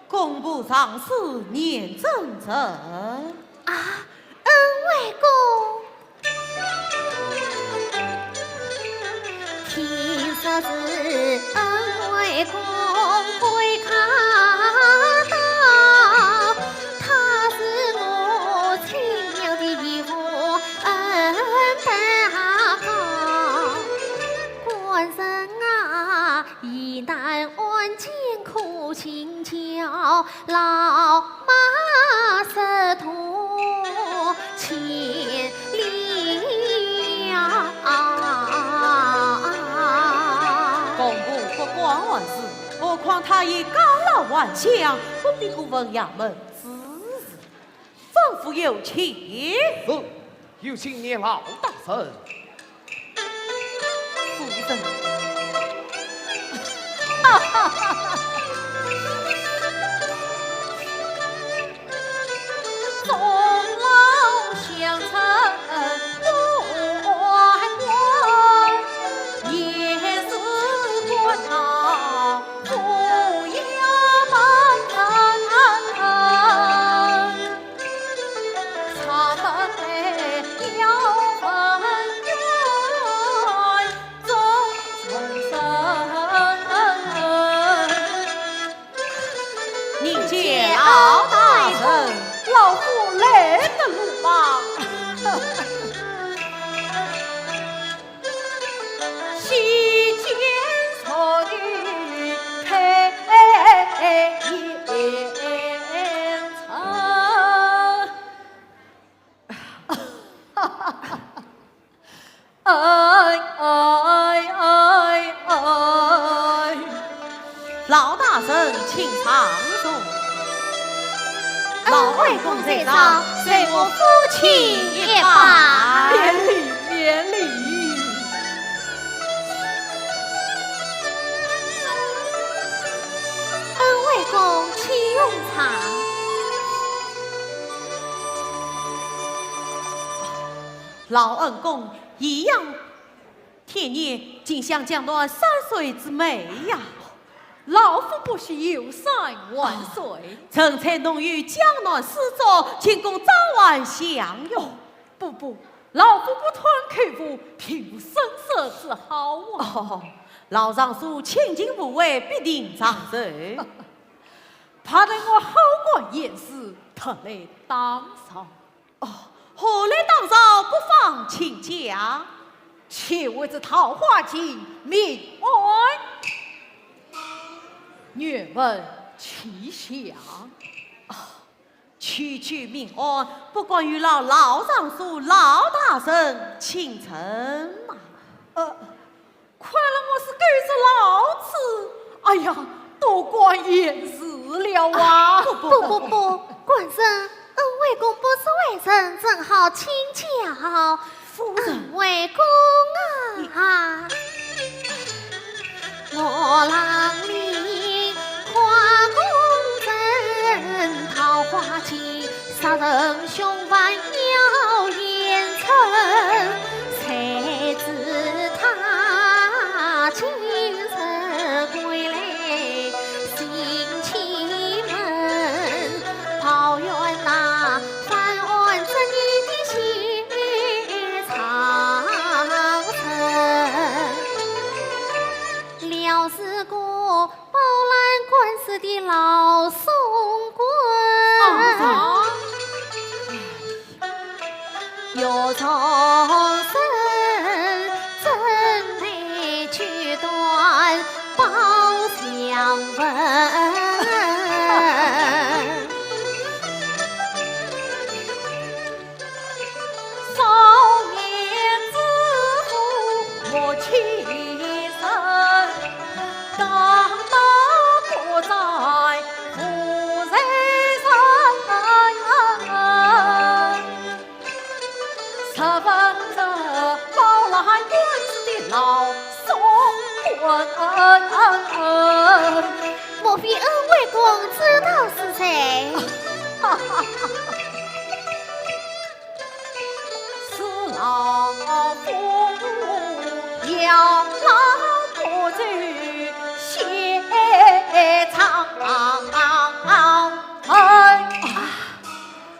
工部尚书严正臣。啊，恩惠公。听说是恩惠公归客到，她是我亲娘的义父恩大哥。官人啊， 疑难案件可请教老马识途千里呀。工部不管闲事，何况他已告老还乡，不必过问衙门之事。 吩咐有请。是，有请严老大人。夫人。见老大人。老夫来得鲁莽。 老大人，请上座。老恩惠公在上，随我扶起一拜。免礼，免礼。老恩公颐养天年，竟想将暖山水之美呀。老夫不喜游山玩水。陈才弄雨，江南水作，请公早晚享用。不不，老夫不吞口福，平复声色之好啊。哦，老丈夫清静无为，必定长寿。怕得我好官严氏特来打扰。哦，何来打扰，不妨请讲。且为这桃花楯命案，愿闻其详。哦，区区命案，不敢与老老丈夫老大人请陈吗？呃，看了我是狗子老子，哎呀，多管闲事了啊！不不不，官人，恩惠宫不是外人，正好请教。夫人。恩惠宫啊，我郎里花宫人，桃花楯杀人凶犯要严惩，谁知他今日归来性欺瞒，抱怨那犯案之年的谢长生。料是个饱览官司的老送官。啊，有众生怎奈九段包相问。少年之父莫欺人，家道不在父在身。十分这饱览官司的老送官。莫非恩惠宫知道是谁？ 是老夫要老不走谢长。哎，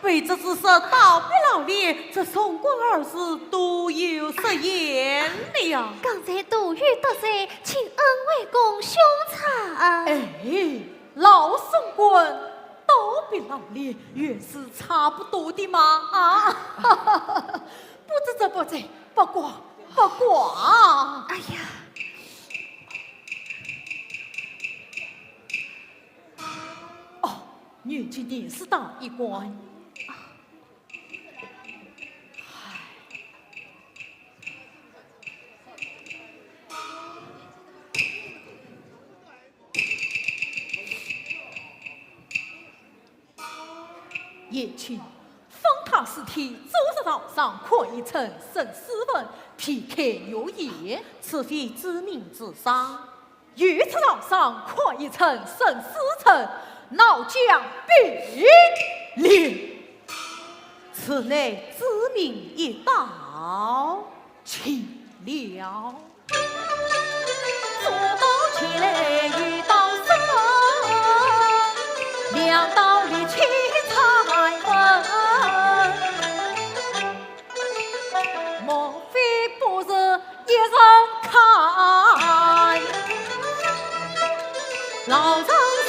被这子说倒不老脸，这送官二字都有失言了。刚才都有得罪，请恩惠宫胸臆。哎， 老送官倒不老脸，原是差不多的嘛。啊，不知这不知，不过不过。哎呀，哦，原来你是大一官。 贤卿，方太师太昨日堂上看一程生死簿，批开玉砚。此非知命之伤。 御赐堂上看一程生死簿，闹僵并列。此乃知命一道。请了。左刀前来右刀身，两刀立起拆分。 莫非不是一人看？老丈夫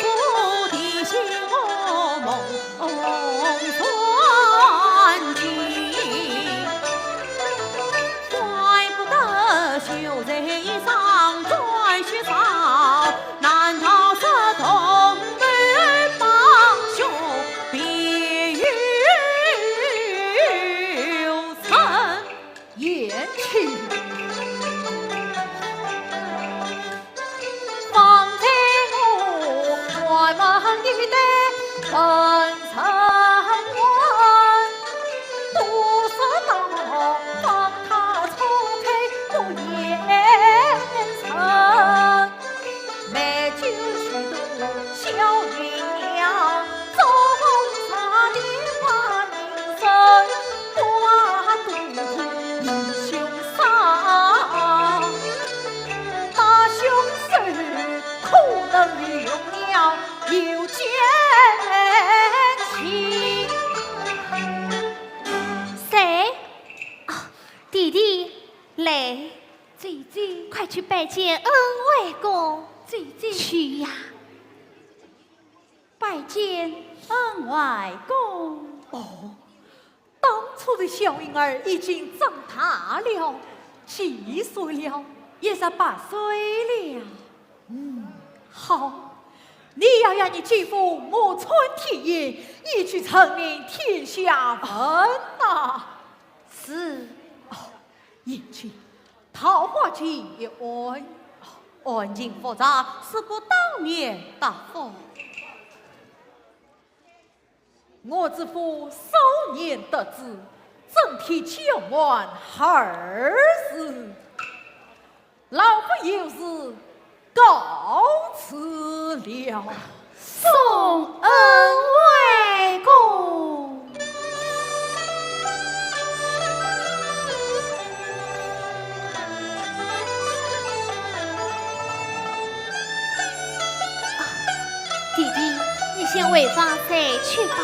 提醒我梦断情，怪不得秀才一生转学少，难道是同门帮凶别有 神。贤卿，方才我还问你的本身官，都说到方太初配不言人，美酒许多小云娘。谁？哦，弟弟，来，姐姐，快去拜见恩外公。姐姐，去呀。拜见恩外公。哦，当初的小婴儿已经长大了，几岁了？也是八岁了。嗯，好，你要让你姐夫木村铁眼一举成名天下闻呐。是。哦，贤婿，桃花期已完，案情复杂，是不当面答复。 我知府少年得志，整天娇惯孩儿，老夫有事告辞了。送恩外公。 弟弟，你先回房睡去吧。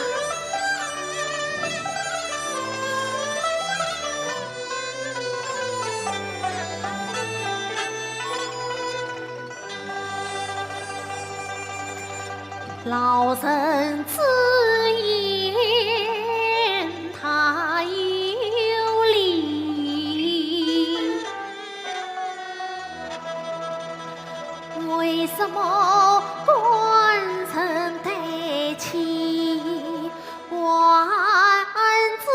老人之言，他有理。 为什么官人抬起王子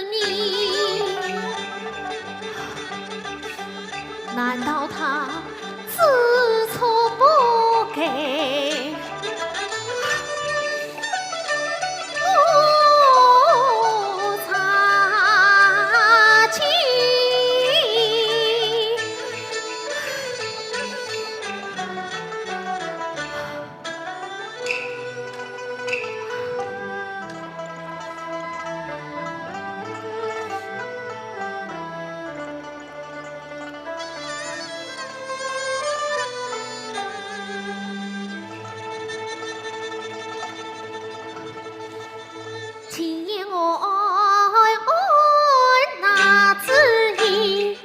名？难道他知错不该？ 今夜我安哪知意？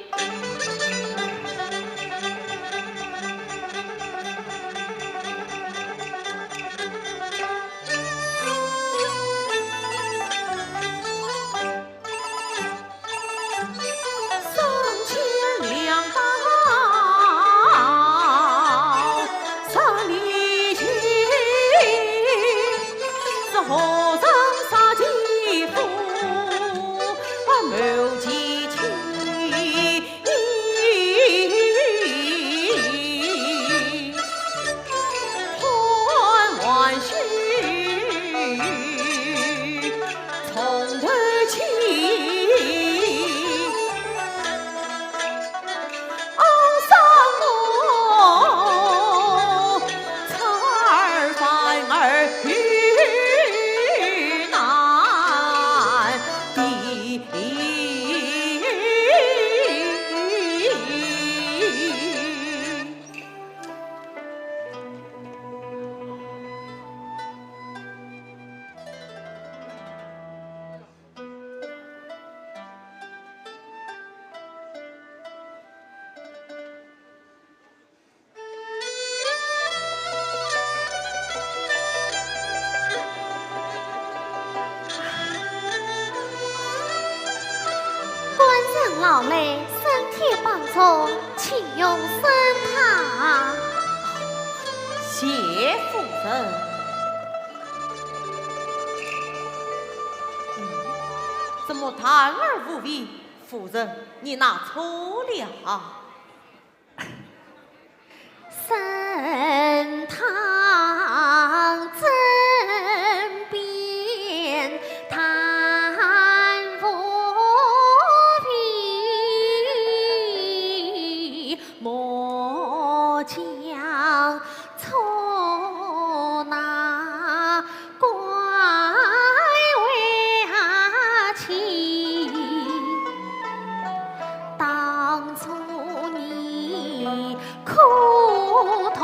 官人劳累，身体磅重，请用参汤。谢夫人。嗯，怎么汤而无味？夫人，你拿错了啊。 参汤斟边，汤无味，末将错拿 关为妻，当初你苦痛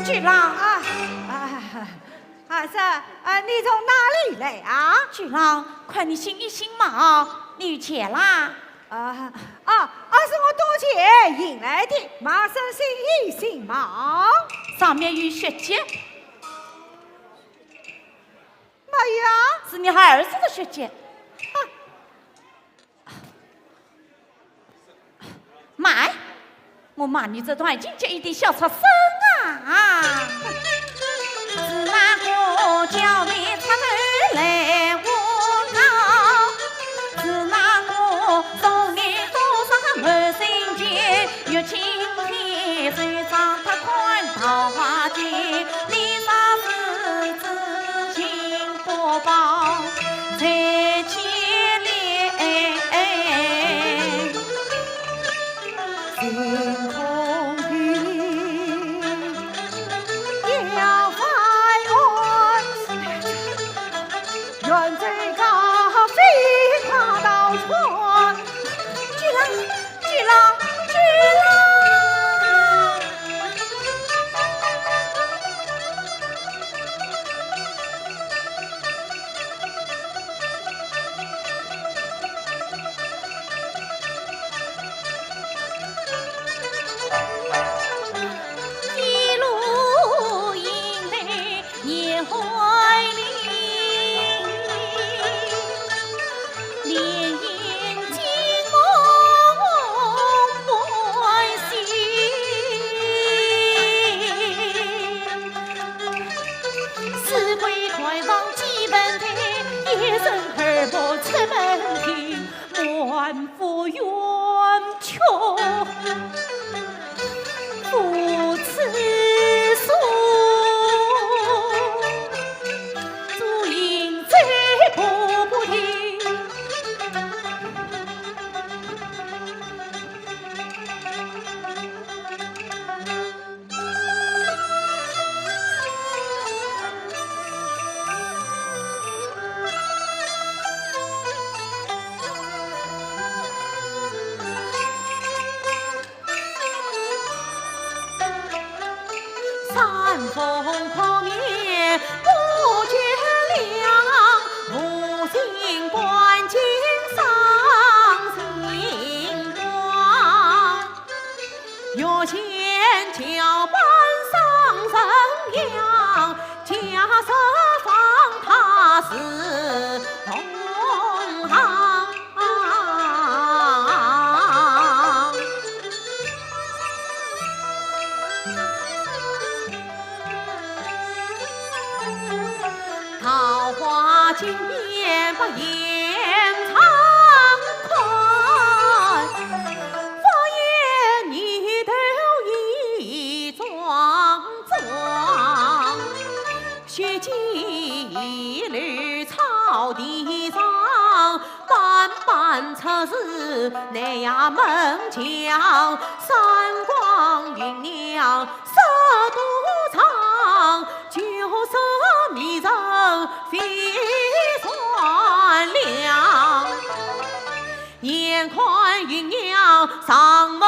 巨郎。啊，啊，啊，这，啊，你从哪里来啊？巨郎，看你心一新嘛，你去啦。啊，啊，啊，是我多谢引来的，马上心一新嘛。上面有血迹。没有啊。是你儿子的血迹。啊。 慢，我骂你这段经就一定笑出声啊！是哪个叫你出头来问我？是哪个送你多少满心间？越青天，手掌托宽桃花剑，你啥是知情不报？ 在千里星空里，要翻案，远走高飞跨刀穿。巨郎，巨郎，巨郎！ 一路迎来严寒林，连营惊梦不醒。 四季团房几分开，一人二目出门庭，满腹冤屈无处诉。烛影照不不停。 山峰扑面不觉亮，无心观景伤心光。 月前桥畔双人行，家书访他是同行。 桃花尽边把雁长看，发现女头已妆妆。雪髻一溜草地上，斑斑赤似南衙门墙。山光云娘 色肚藏，酒色迷人非善良。眼看云娘上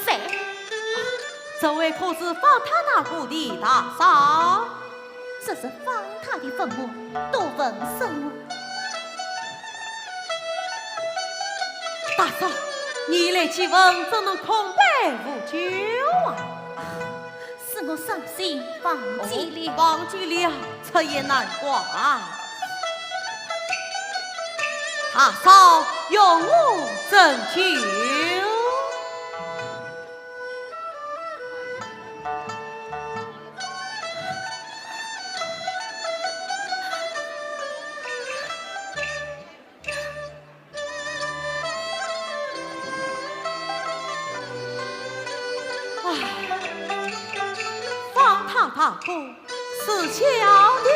谁？这位可是方太大哥的大嫂？这是方太的坟墓，都问什么？大嫂，你来祭坟，怎能空杯无酒啊？是我伤心忘记了。哦，忘记了，这也难怪啊。大嫂，容我斟酒。 唉，方太大哥，是小弟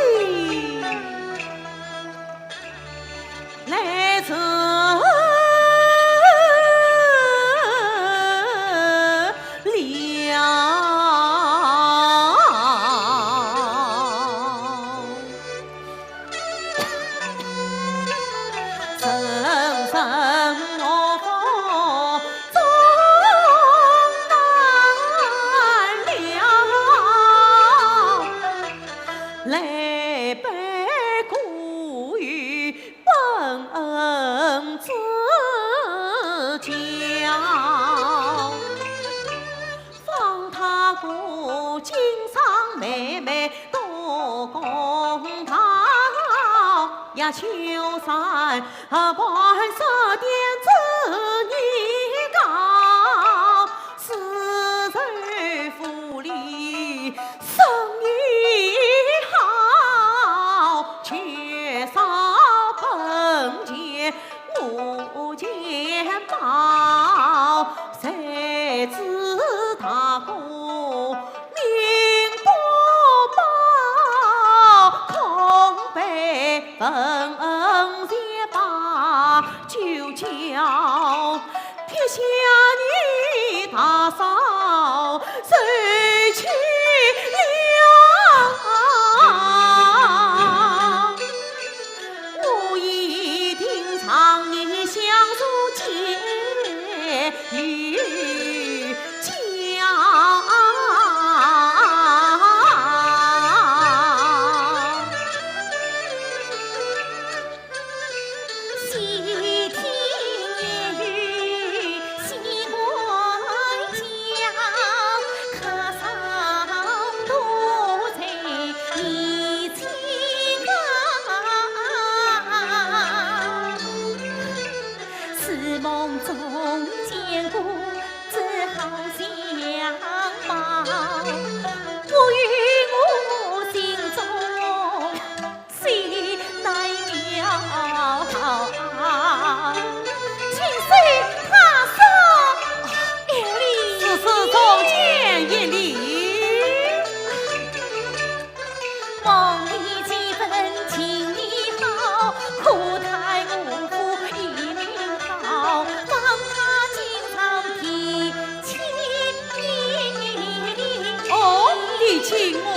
来迟了。方太公今朝妹妹到公堂，也求三判三点子你告，是谁府里生意好，缺少本钱 无钱报，谁知大哥命不报，空杯分钱把酒浇，撇下你大嫂受气了。 我一定让你享受解请受大嫂一礼。是，是，重见一礼。哦，你请我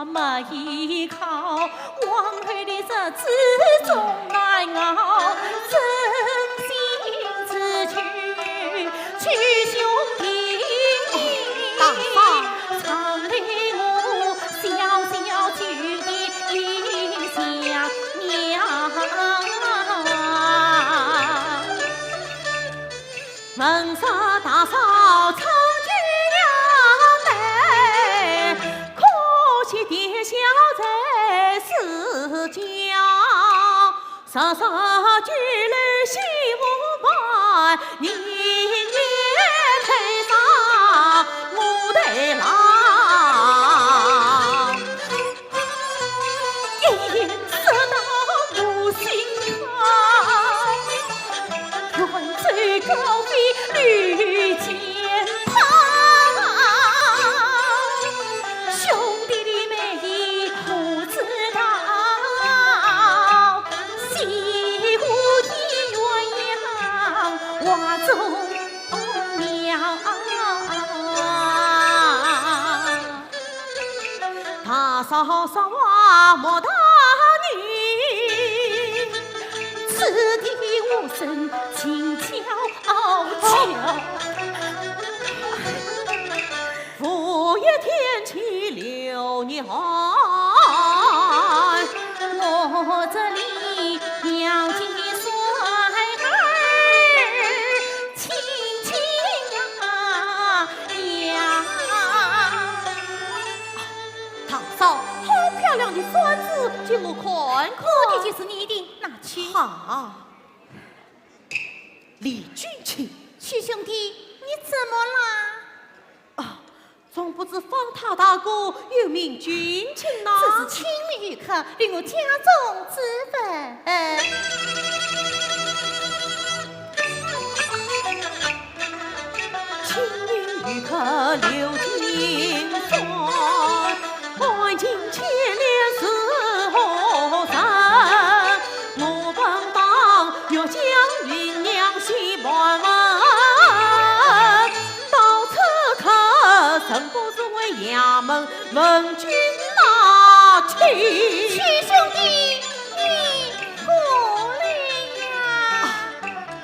没依靠，往后的日子总难熬，真心自救，救兄弟。大嫂。常为我小小救的一下娘。闻说大嫂出嫁了没？可惜爹小在世家，日日酒楼戏舞伴，年年推上我台郎。 一言说到我心坎，远走高飞绿箭袍，兄弟的美意不知道，西湖的鸳鸯花中妙。 大嫂说话莫大言，此地无声静悄悄。五月天气流年寒，我这里要给孙儿 轻轻呀呀。大嫂，好漂亮的扇子，给我看看。我的就是你的，拿去。好。李君清。许兄弟，你怎么啦？啊， 从不知方太大哥有名君清呐？这是青云游客，与我家中之物。青云游客刘金山，半径千里是何人？我本当欲将云娘许半问，到此刻，怎不知为衙门 问君拿去。许兄弟，你过来呀。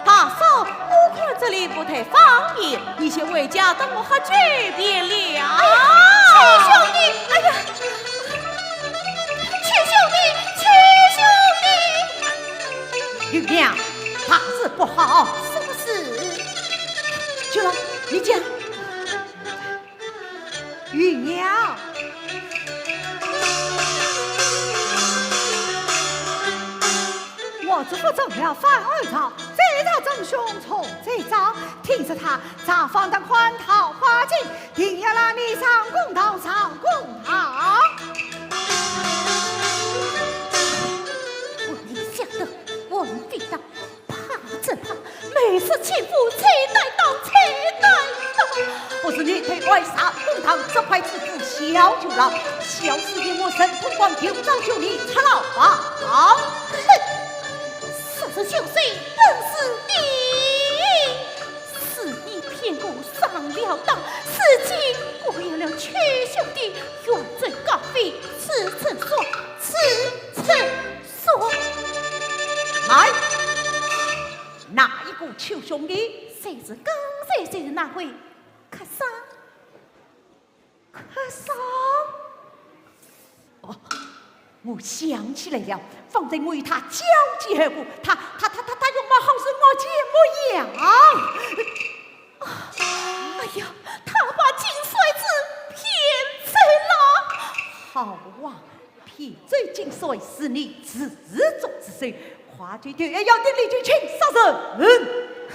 大嫂，我看这里不太方便，你先回家，等我喝酒便了。哎呀，许兄弟，哎呀，许兄弟，许兄弟。云娘，大事不好。什么事？去了，你讲。 云娘，我这不中了反二招，这招真凶错这招，听说他造反的款桃花镜，定要拉你上公堂，上公堂。我一向的，我们抵挡。 怕只怕，每次欺负才带刀，才带刀。不是你太爱上公堂这块子不孝就了，小事情我忍痛光，有招就你出牢房。哼，杀人凶手本是你，是你骗我上了当，如今果有了邱兄弟，远走高飞，此处说，此处说。来， 哪一个邱兄弟？就是刚才就是那位客商。客商？哦，我想起来了，方才我与他交际而过，他，他，他，他，他容貌好似我见模样。哎呀，他把金帅子骗走了。好啊， 骗走金帅是你自作自受，快去对要紧李君清杀人。哼，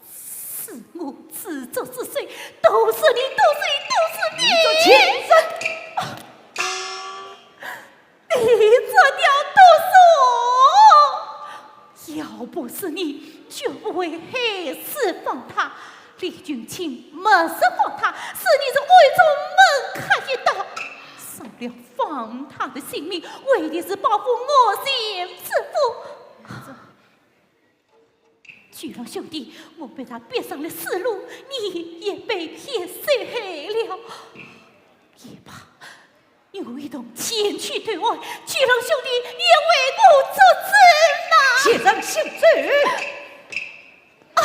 是我自作自受，都是你，都是你，都是你！你这贱人！你这条毒蛇！ 要不是你，绝不会害死方太。李君清谋杀方太，是你是暗中门开一刀，伤了方太的性命，为的是报复我前夫。既然兄弟，我被他逼上了死路，你也被骗受害了。也罢，与我一同前去对岸，求郎兄弟也为我作主呐！贤人请走。啊！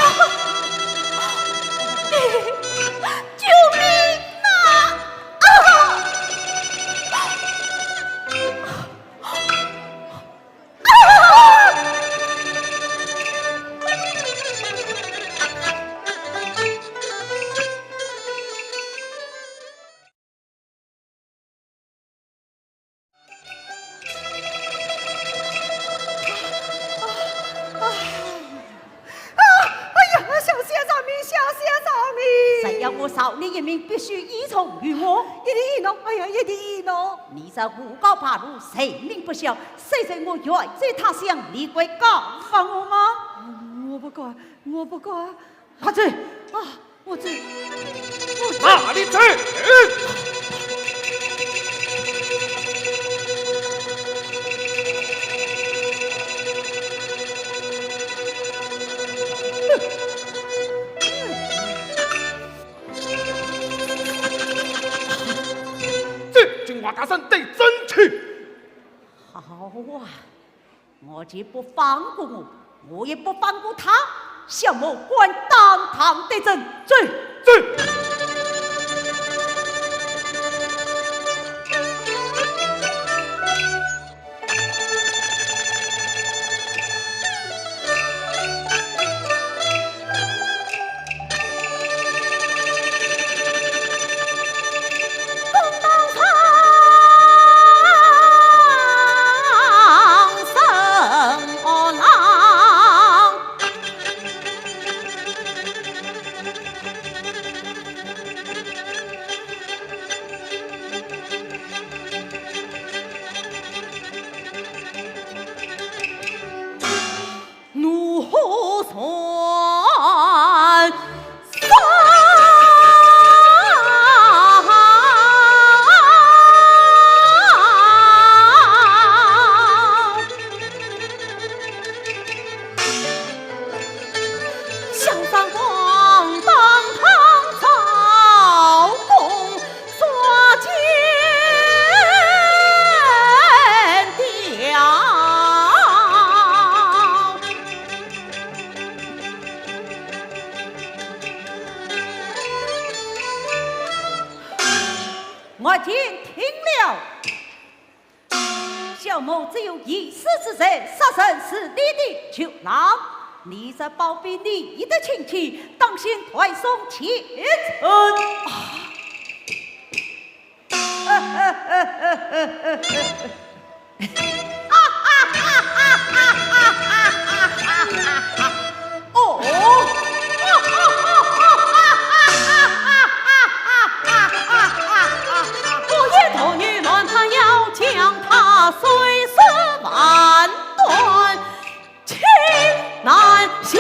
救命啊！啊！ 啊！哎呀，小仙饶命，小仙饶命！谁要我饶你一命，必须依从于我。一定依侬，哎呀，一定依侬。你这胡搞八路，罪名不小，虽然我远走他乡，你敢告发我吗？我不敢，我不敢。快走！啊，我走，我走。哪里走？走，进外大山对阵去。好啊，我既不放过我，我也不放过他。小魔敢当堂对阵，走！走！ 怒火烧山。我听听了。 小魔只有一死之罪，杀人是你的，求郎，你这包庇你的亲戚，当先断送前程。哦，我也同你乱他，要将他碎尸万段，情难消。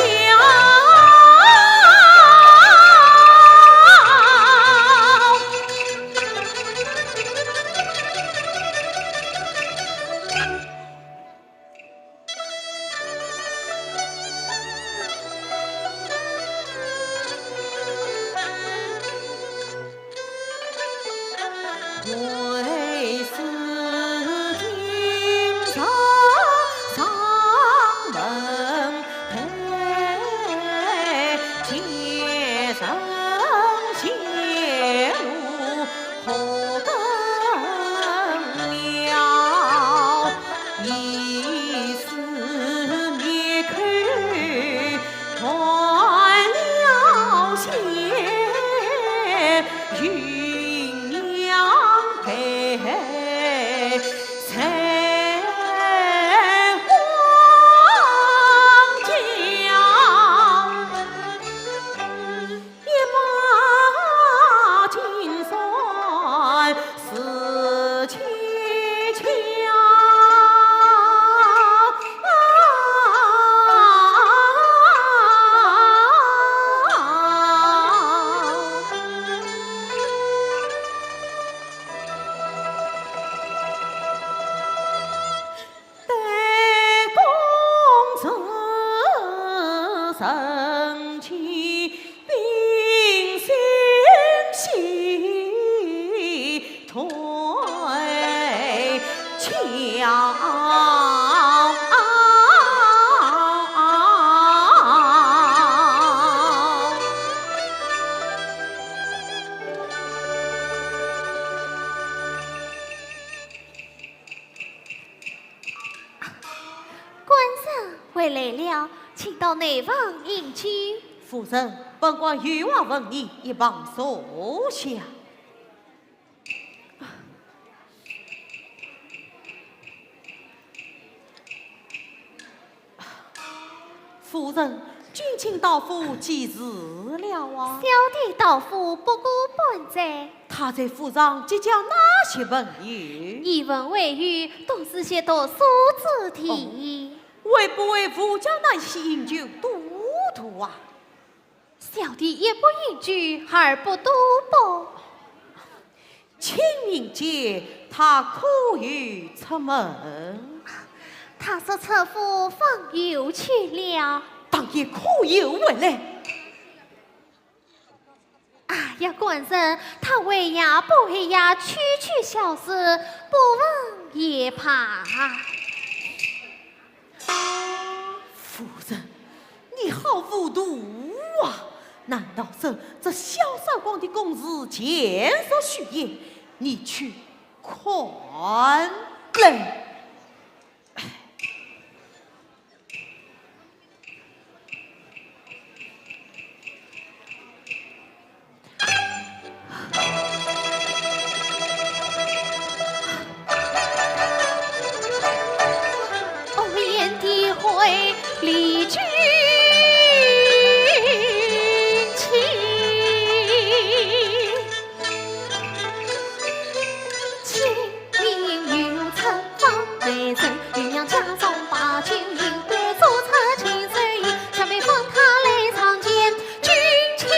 为是今朝上门台，奸臣泄露何等妙，疑是灭口 断了线，云娘陪谁还荒郊。 一马金山似千桥。桥。官人回来了，请到内房饮酒。夫人，本官有话问你，一旁坐下。 夫人，君卿到府几时了啊？小弟到府不过半载。他在府上结交哪些朋友？以文会友，都是些读书子弟。哦，会不会误将那些饮酒赌徒啊？ 小弟一不饮酒，二不赌博。请问姐，他可有出门？他说出府访友去了。当夜可有回来？哎呀，官人，他回呀不回呀，区区小事，不问也罢。 夫人，你好糊涂啊！难道说这小三官的公事全属虚言？你去看来。 红颜的回礼君卿。 清明又春风美人，渔娘家中把酒饮，端坐出清水椅，小妹扶她来上前，君卿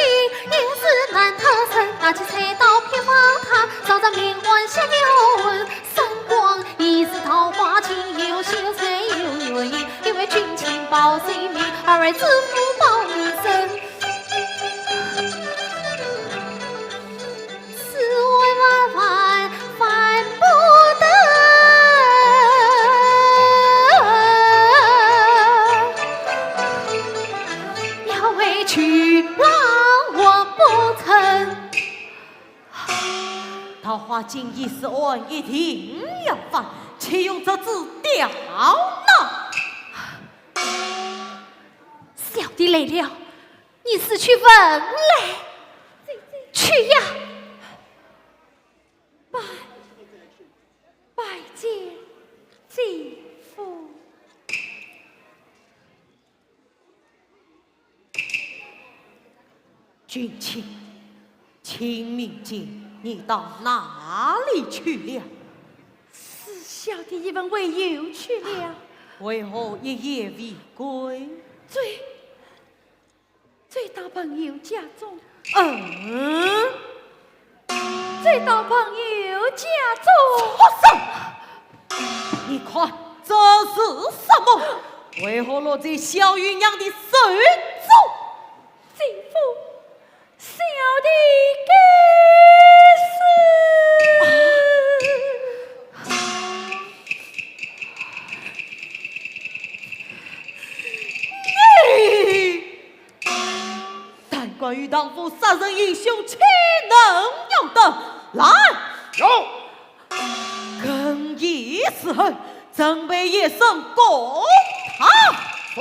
也是难脱身，拿起菜刀偏帮她，烧着明黄香的红，三光已是桃花尽有秀才有原因，因为君卿报姓名，而为知府报名声。 此案万万犯不得，要为求饶我不成。桃花尽已是案一定要犯，岂容这只刁难？小弟累了， 你是去问来。去呀。拜，拜见姐夫。君卿，清明间你到哪里去了？是小弟一文会友去了。为何一夜未归？追 追到朋友家中。嗯？追到朋友家中。畜生！你看这是什么？为何落在小姨娘的手中？姐夫，小弟该死。你！ 胆敢与堂父杀人行凶，岂能容得？来！有。更衣伺候，准备一身公堂。是。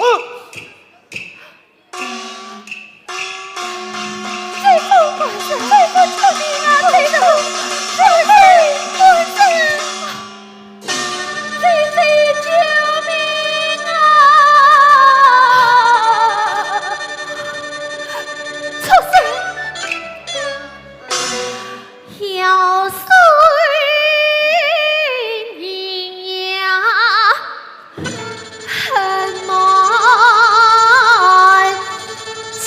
追夫官人，追夫救命啊！追夫，追夫官人！ 姐姐救命啊！畜生！要死呀！ 很难讲。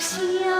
天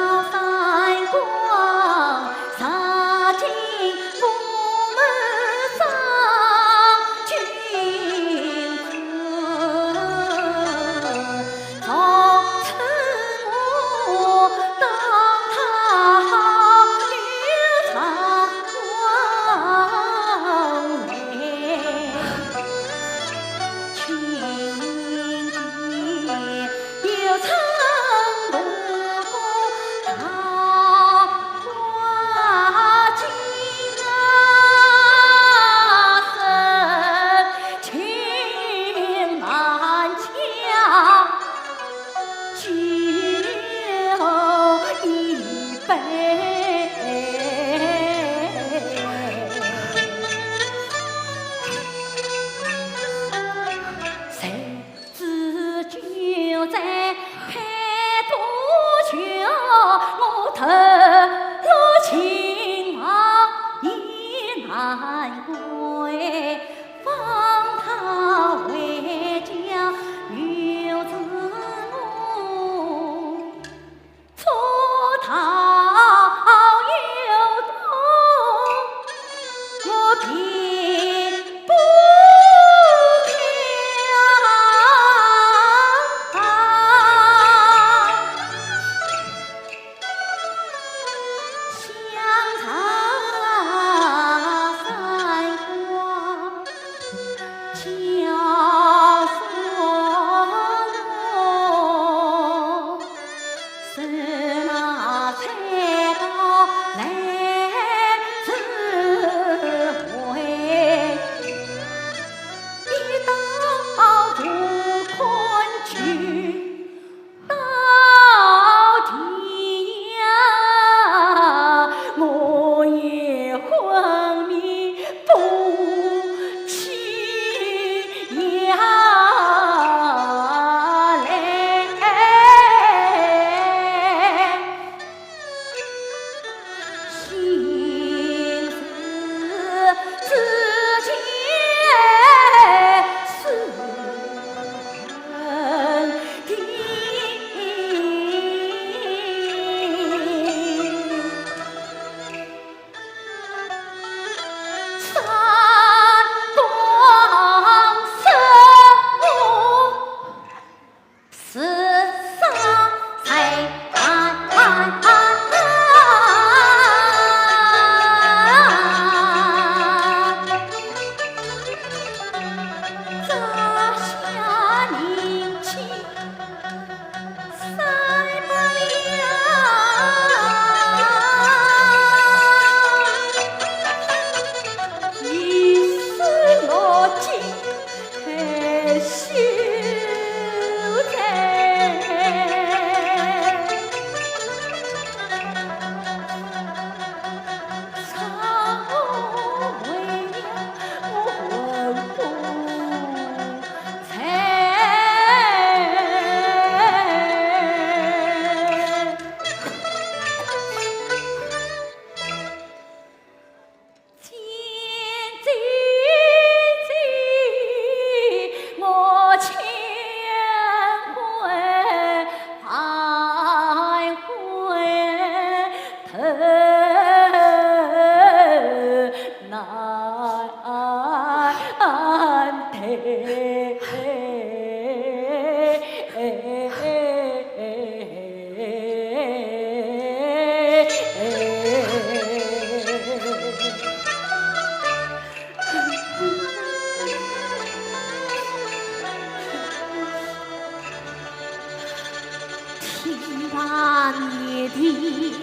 大年地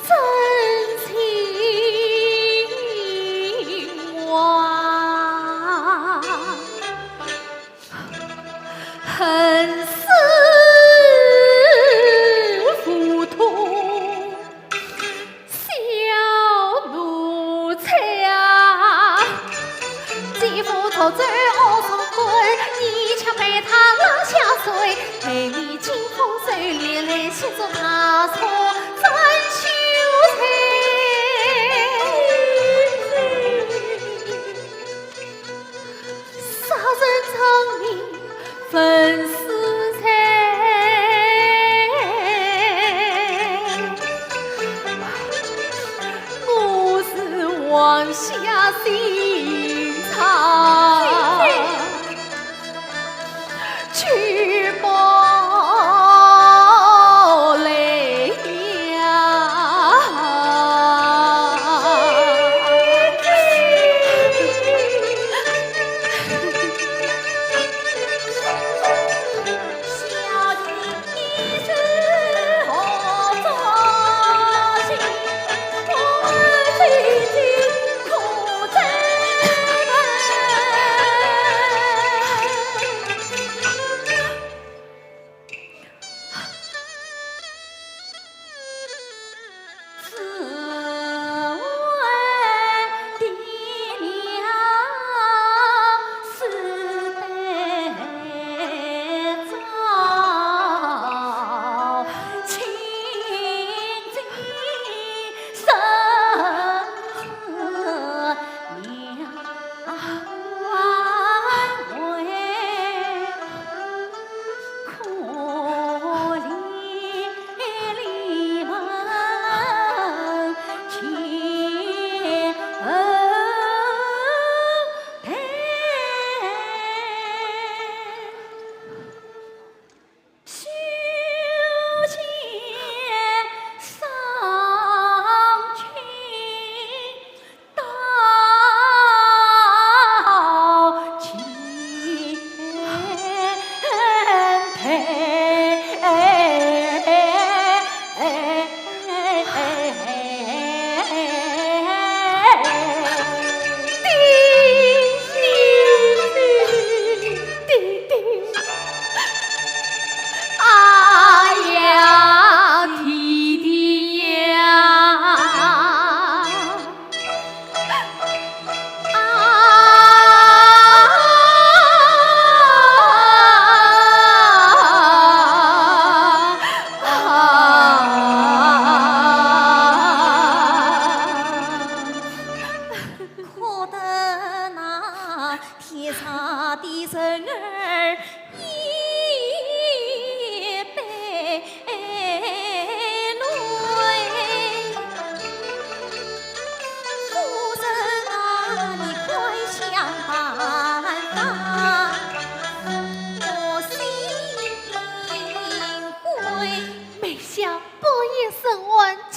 真情话，恨死无痛 小奴才啊，姐夫做贼恶做官，你却被他拉下水，害你金风水里来，心中大错真羞愧。杀人偿命，分尸在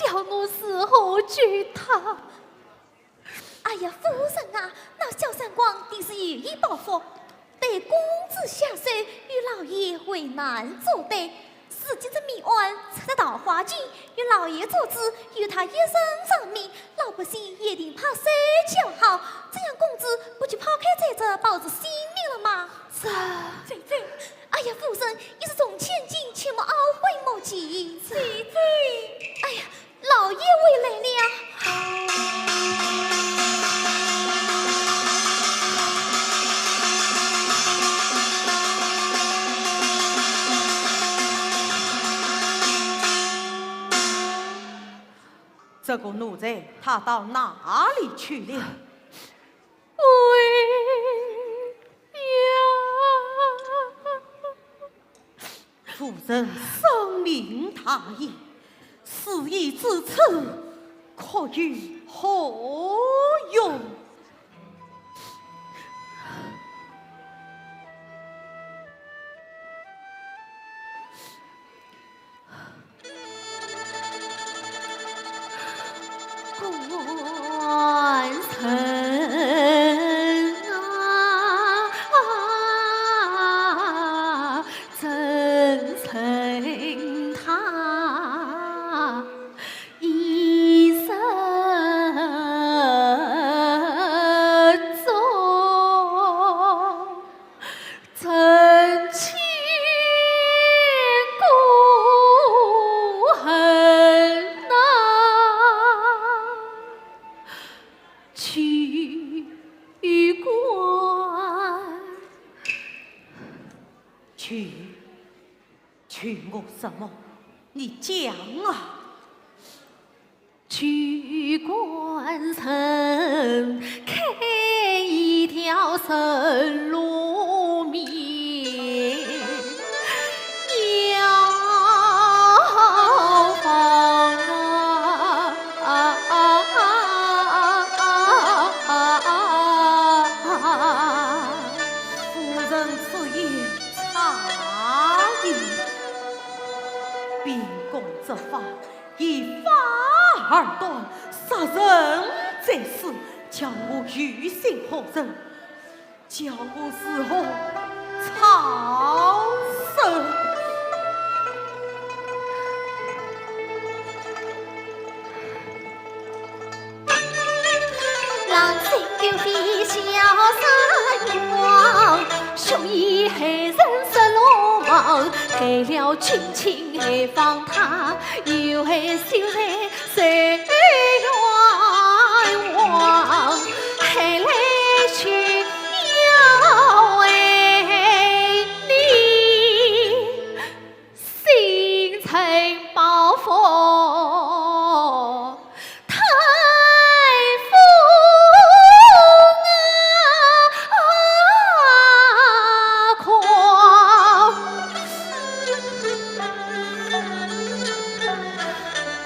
叫我如何救她？哎呀，夫人啊，那小三官定是有意报复，对公子下手，与老爷为难作对。如今这命案出在桃花井，有老爷做主，有他一人偿命，老百姓一定拍手叫好，这样公子不就抛开罪责，保住性命了吗？这……姐姐。哎呀，夫人，一时中千金，切莫懊悔莫及。姐姐。哎呀，老爷回来了。这个奴才，他到哪里去了？哎呀！ 夫人深明大义，事已至此，哭有何用？ 官人啊，怎忍他一失足？ 真情故恨呐，去官。去，去我什么？你讲啊！ 去官人，开一条生路面，要放啊！夫人此言差矣，秉公执法， 依法而断，杀人者死，叫我于心何忍？叫我如何操神？ 狼心狗肺小三王，凶以害人十六忙，害了君亲害放他，又害秀才受冤枉，害来就要害你。 心存报复太疯啊狂，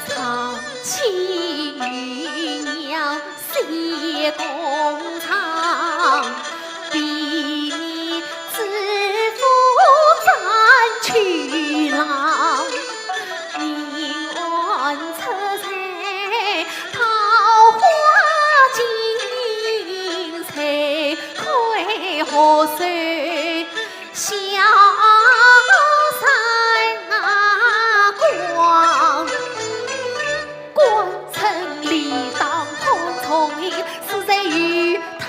唱起娘 谢公堂，比你知府斩去郎，命案出在桃花井，罪魁祸首 小三啊光，官场里当空从里，死罪由他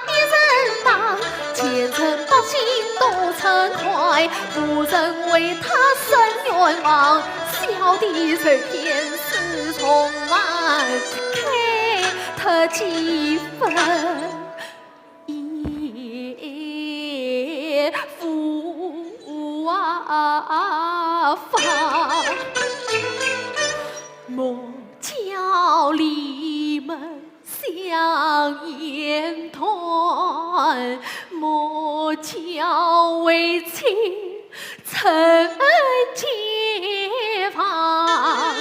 一人担，奸臣百姓都痛快，无人为他伸冤枉，小弟受骗是从慢，开脱几分 也无法。莫教里门相言断，莫教为妻成街坊，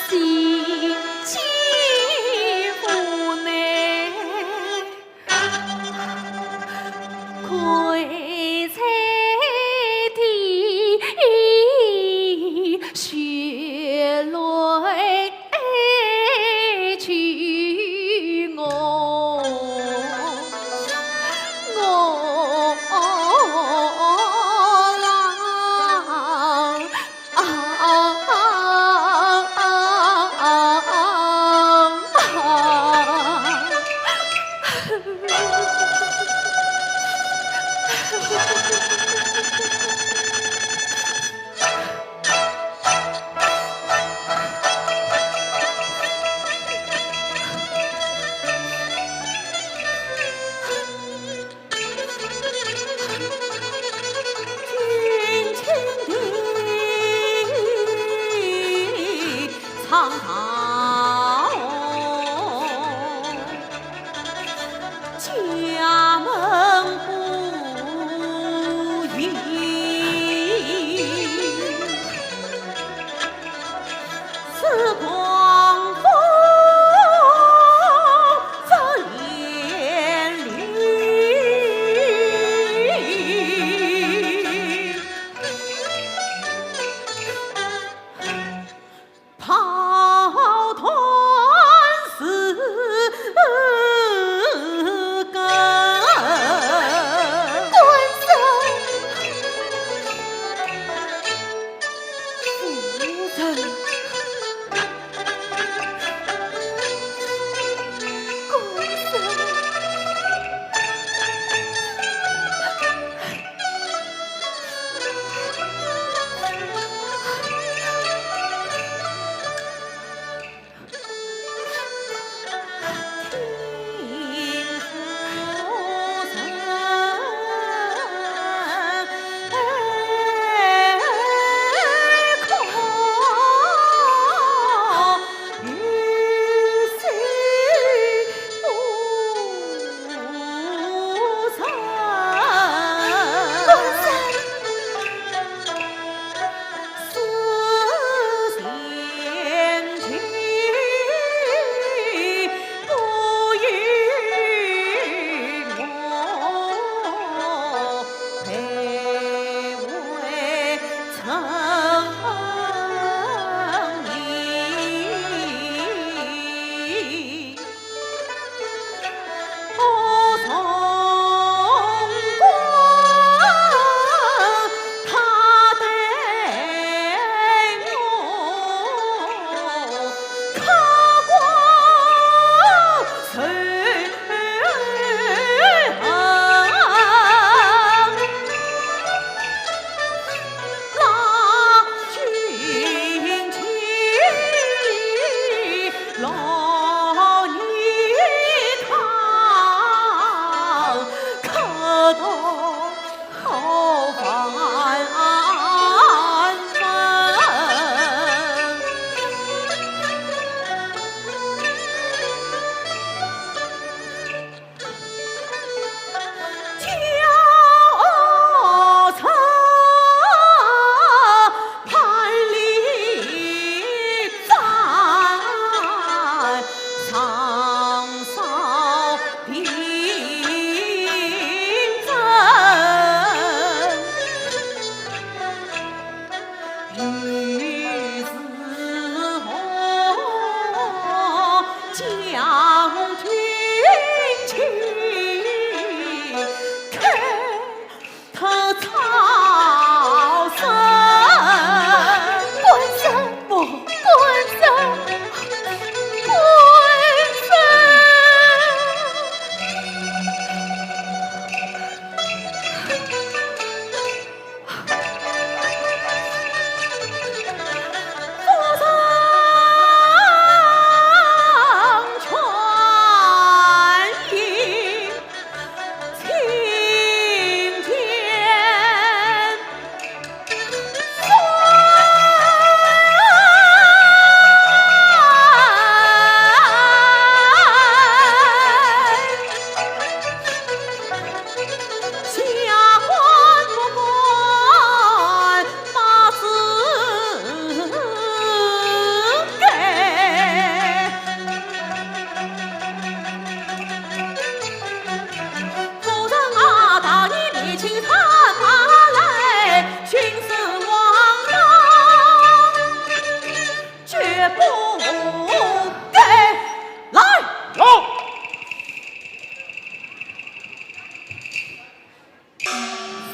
心机无奈。 跪在地，臣。公子。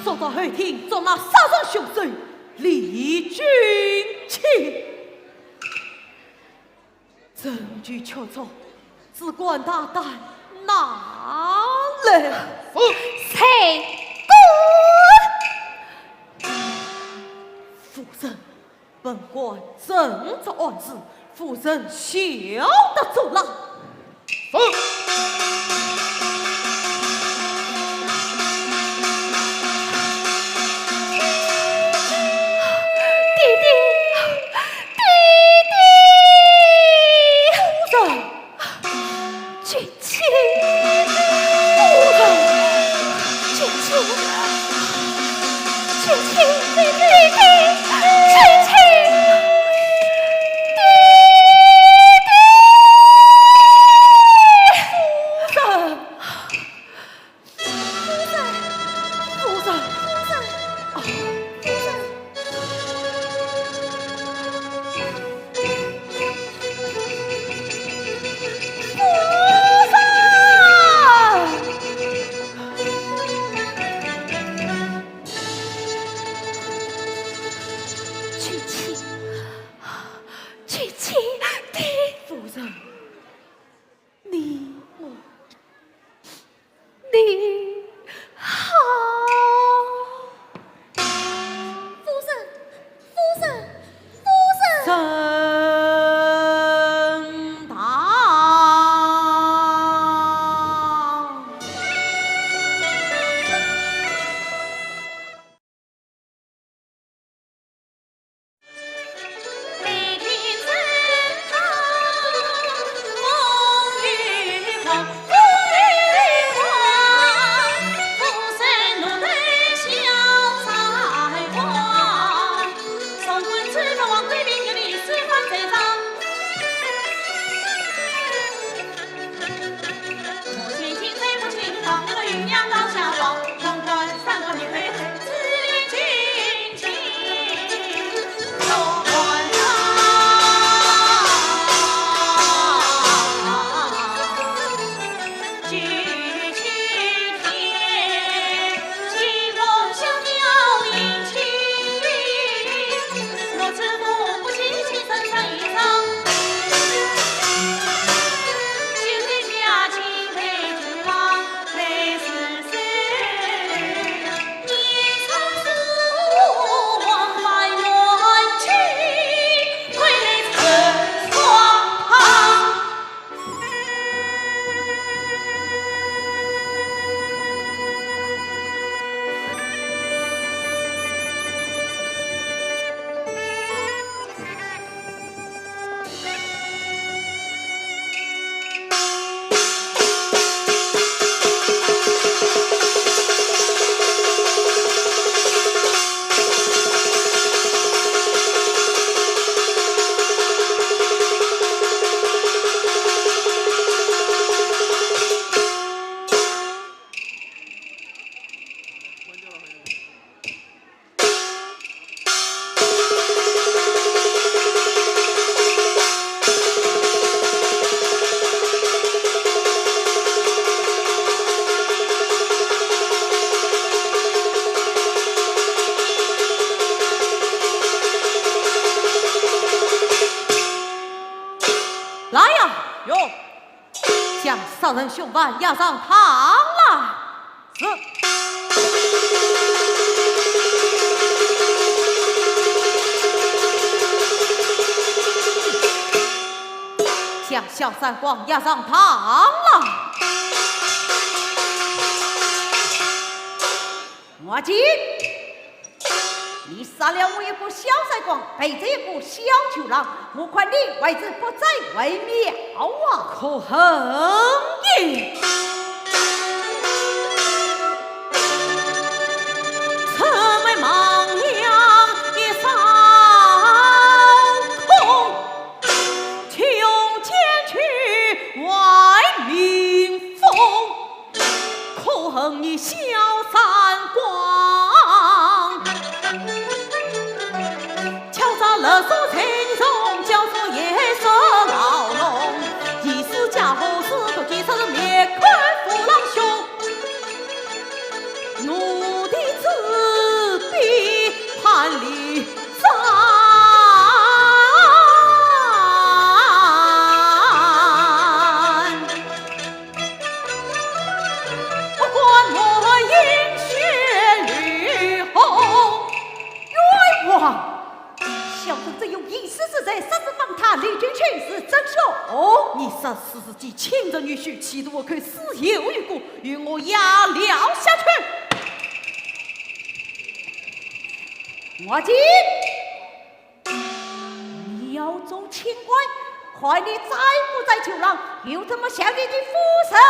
速到后厅捉拿杀人凶手李君清。 证据确凿，只管大胆拿来。是。谢官。夫人，本官正作案时，夫人休得阻拦。是。爹爹， 爹爹！夫人！君清！夫人！君清！君清！爹爹！爹爹！君清！爹爹！将杀人凶犯押上堂来。是。将小三光押上堂来。我讲， 你杀了我一个小三光，背着一个小酒郎，我看你为之不斩为妙啊！可恨也！魑魅魍魉一扫空，穷奸巨外民风。 可恨你小三光，敲诈勒索罪孽重，教唆夜色牢笼，一时家伙事，都几十人面孔虎狼凶，奴婢只比潘丽占。 不管我饮血与否。冤枉！小生只有一死之罪，杀死方太李君清是真凶。你说是自己亲侄女婿，企图我口死有余辜，与我押了下去。我讲， 你要做清官，看你斩不斩酒郎，又怎么向你的夫人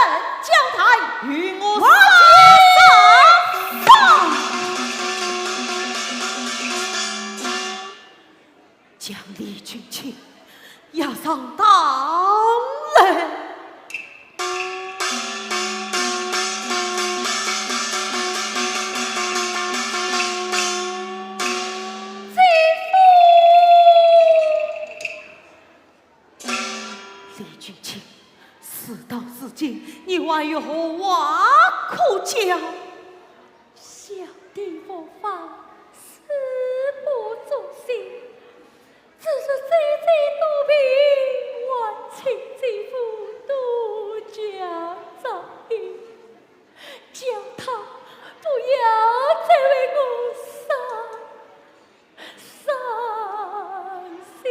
交代？与我上！将李君清押上堂来。 李君清，事到如今，你还有何话可讲？小弟无法，誓不作声。只是姐姐多病，还请姐夫多加照应，叫她不要再为我伤 伤心。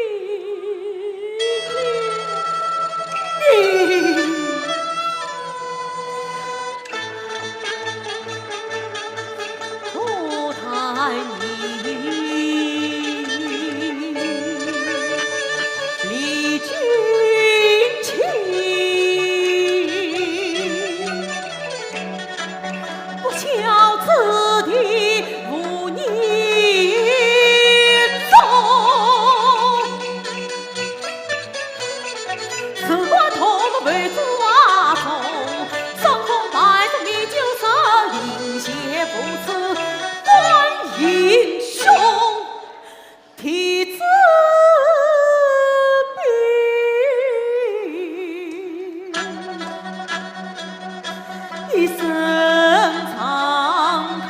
不谈你李君清。 不孝之地无你种。事关同门为主啊从，双方拜师你就是，应谢父子观英雄。 弟子辈，一声长叹。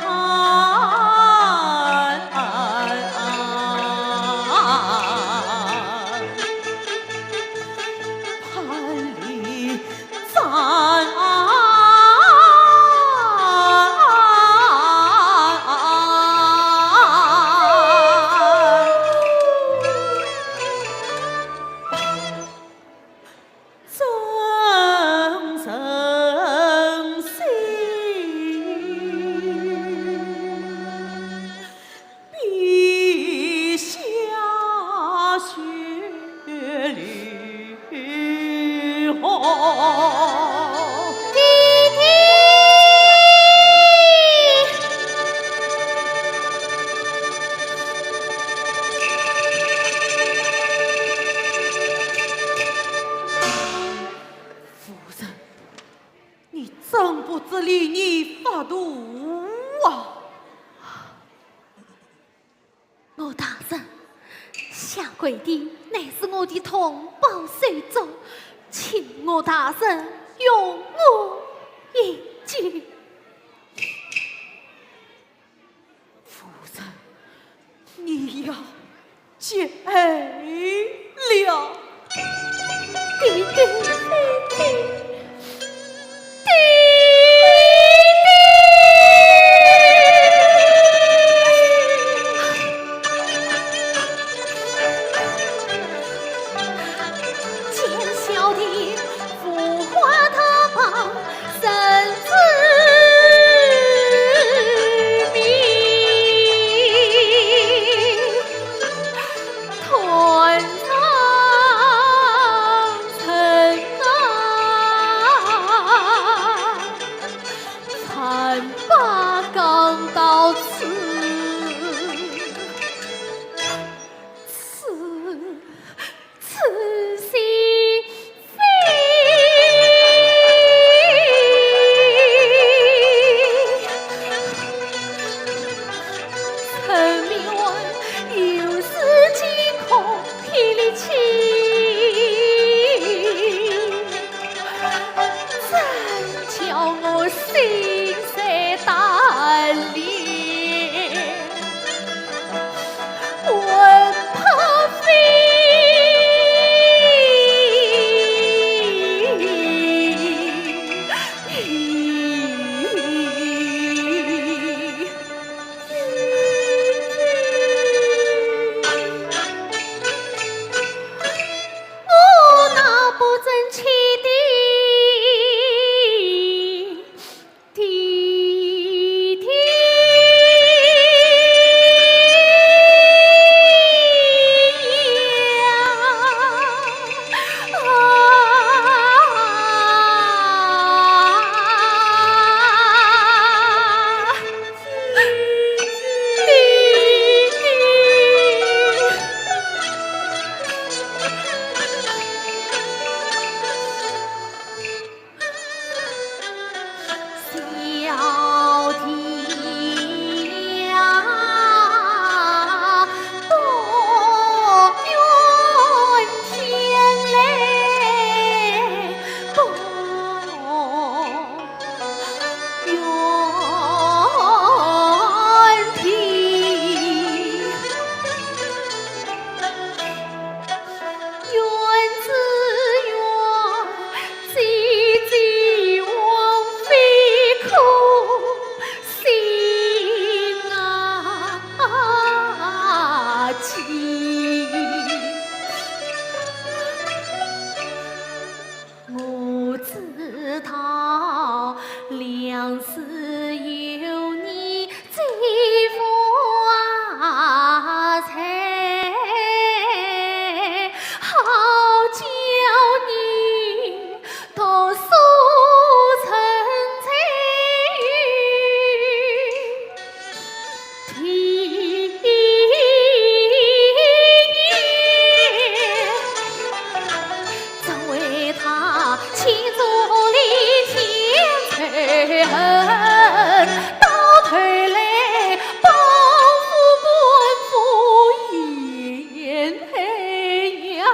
潘丽 斩。众人心。 笔下血流红。爹爹！夫人，你怎不知礼仪法度啊？ 我大人，下跪的乃是我的同胞手足，请我大人容我一计。夫人，你要见谅。爹爹，爹爹。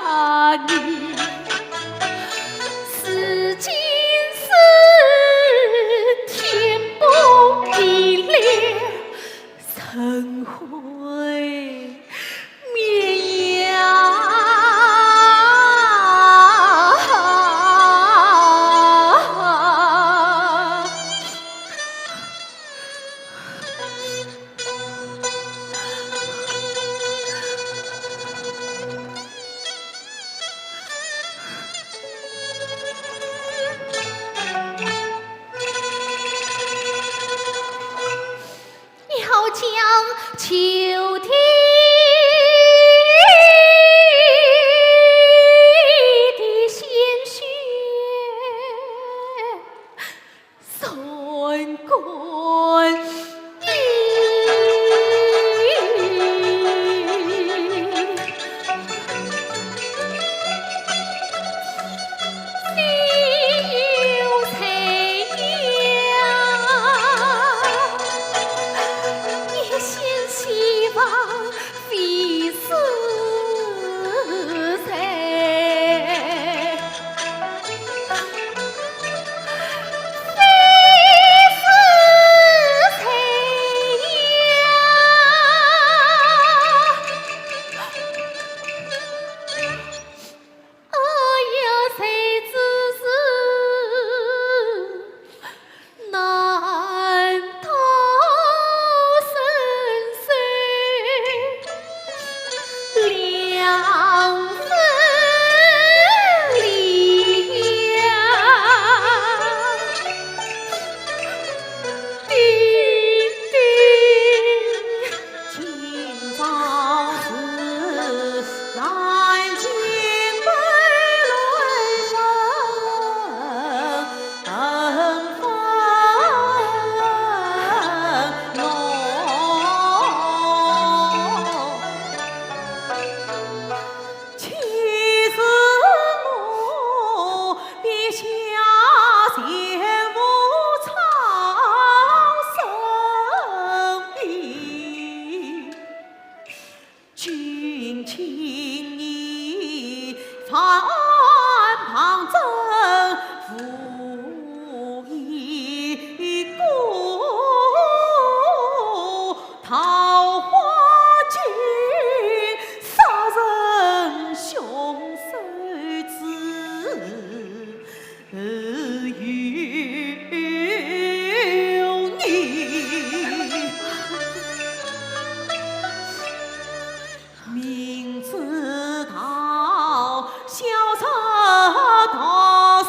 啊，你是今世天崩地裂，尘灰。 要将秋天的鲜血酸干的。 哎呀，谁知是难逃生死两分离呀。叮叮。 今朝是燃尽悲泪分分浓。岂知我笔下仙无草蛇兵。 君请你万旁征无一个，桃花尽杀人凶手之 有你。明知道小人道士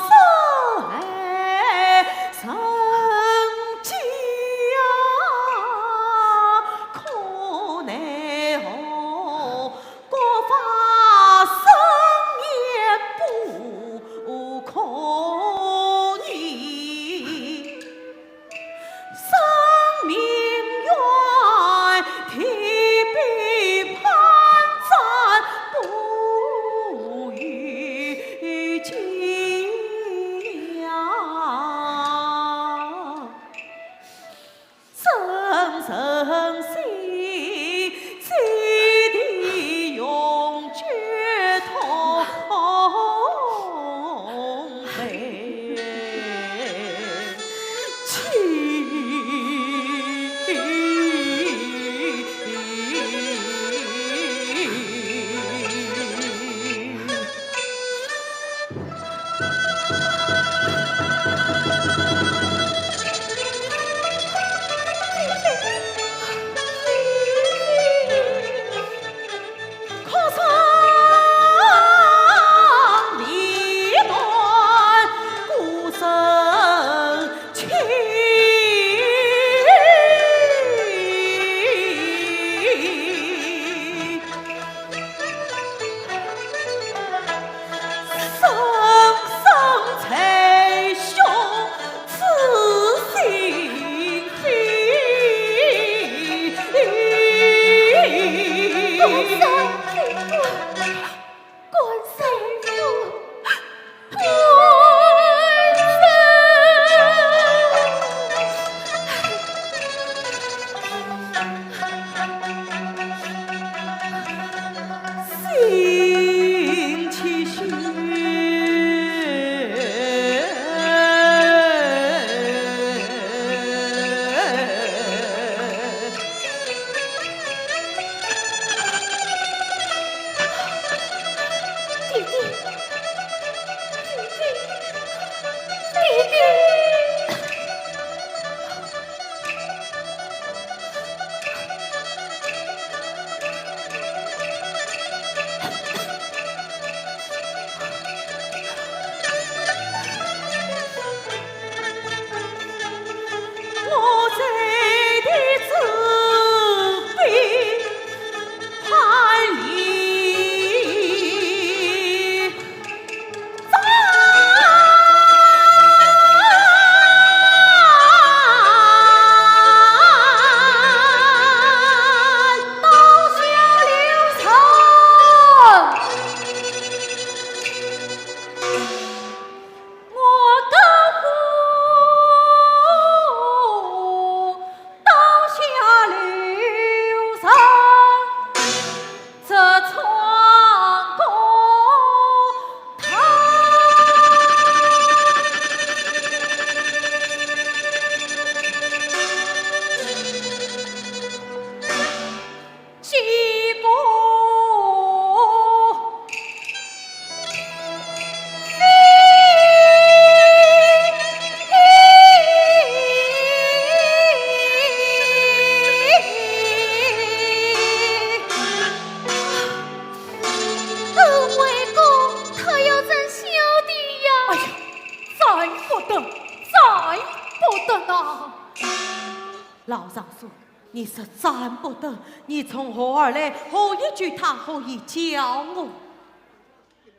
老尚书，你实在不得，你从何而来？何以救他？何以教我？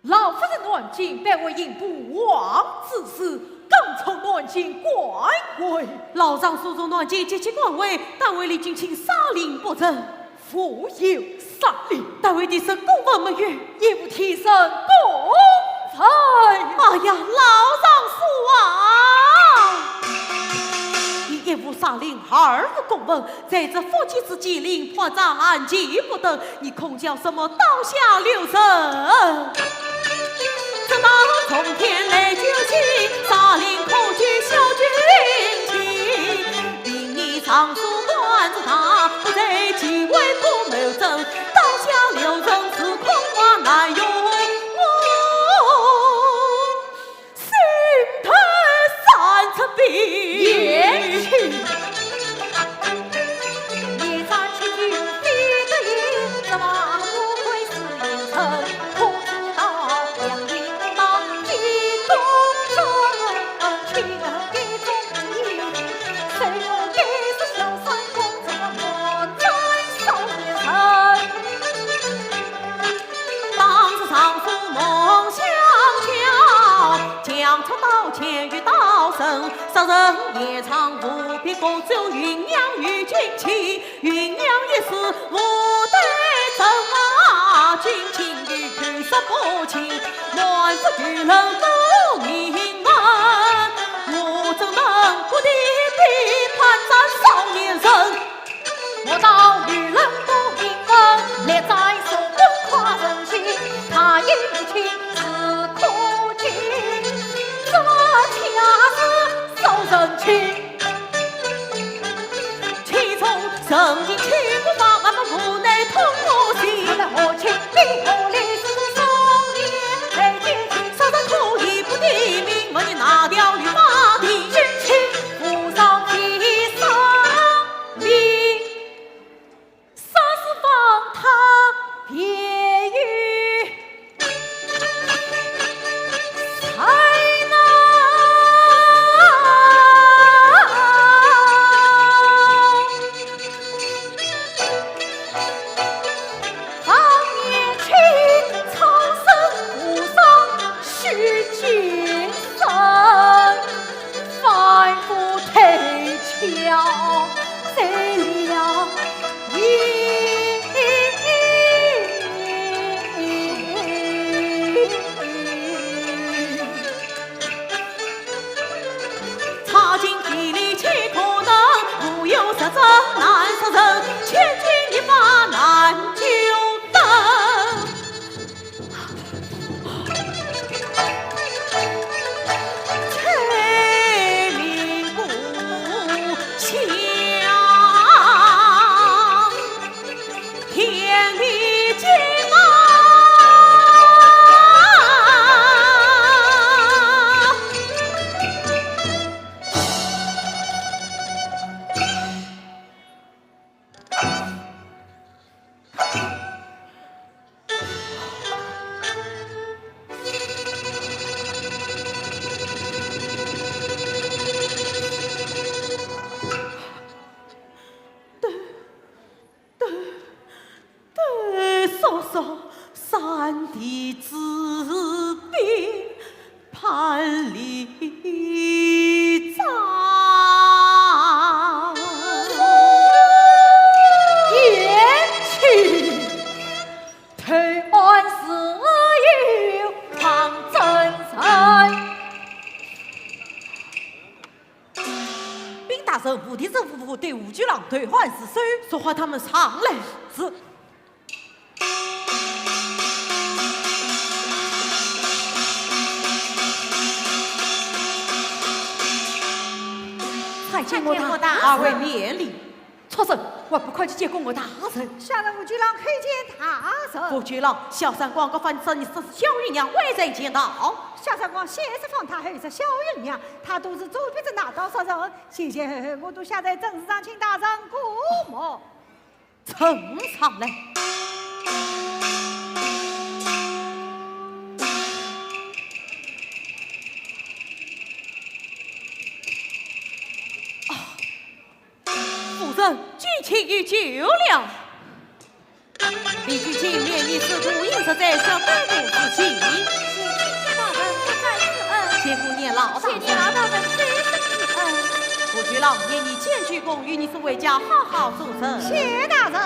老夫人南京，被我刑部王之子，刚从南京赶回。老尚书从南京急急赶回，但为李君卿杀令不成。 复有杀令。但为提升公文没有？一无提升公文。哎呀，老尚书啊！你一无杀令，二无公文，在这福建之间，连判斩案皆不得，你空叫什么刀下留人？这道从天来救星，杀令可救小君情。 命你尚书官之大，不在其位不谋政，刀下留人，自恐怕难容我心头三尺冰。贤妻。当时尚书孟香桥，将出刀剑与刀身，杀人现场无比，各州云娘与君妻。 云娘一死无对证啊，君妻与狗杀不清，满腹愚人多疑问，我怎能不提笔判斩少年人？我道愚人多疑问，列在所本夸人心，他一无情自可敬，这恰是受人情。 其中人情，岂不发白，无奈痛我心。他们何情比何理，是少年才见情，杀人可以不提名，问你哪条律法定？君妻无上提上名。 杀是放他便于谁呢？方年轻，草生无伤须见人，反复推敲。 谁料一差尽地利，岂可能？无有实证难杀人，千金一发难救灯。 才名不详，天地间啊！对，对，对，叔叔，山地之滨， 潘礼章。贤妻，投案自有方正人。禀大人，无地政府部对吴九郎投案自首。速唤他们上来。是。 参见我大人。参见我大人。二位免礼。畜生，还不快去见过我大人！小人吴九郎叩见大人。吴九郎，小三官告发你说你杀死小云娘，未曾见到。小三官先是放他，后是小云娘，他都是作弊者拿刀杀人，前前后后我都下在政事上请大人过目。 呈上来。啊，君请有酒了。李君请免你自顾饮食，在下拜读自己。谢谢大人不敢自恩。谢姑年老大人。谢谢老大人再三之恩。我舅老爷你前去共语，你是回家好好做人。谢大人。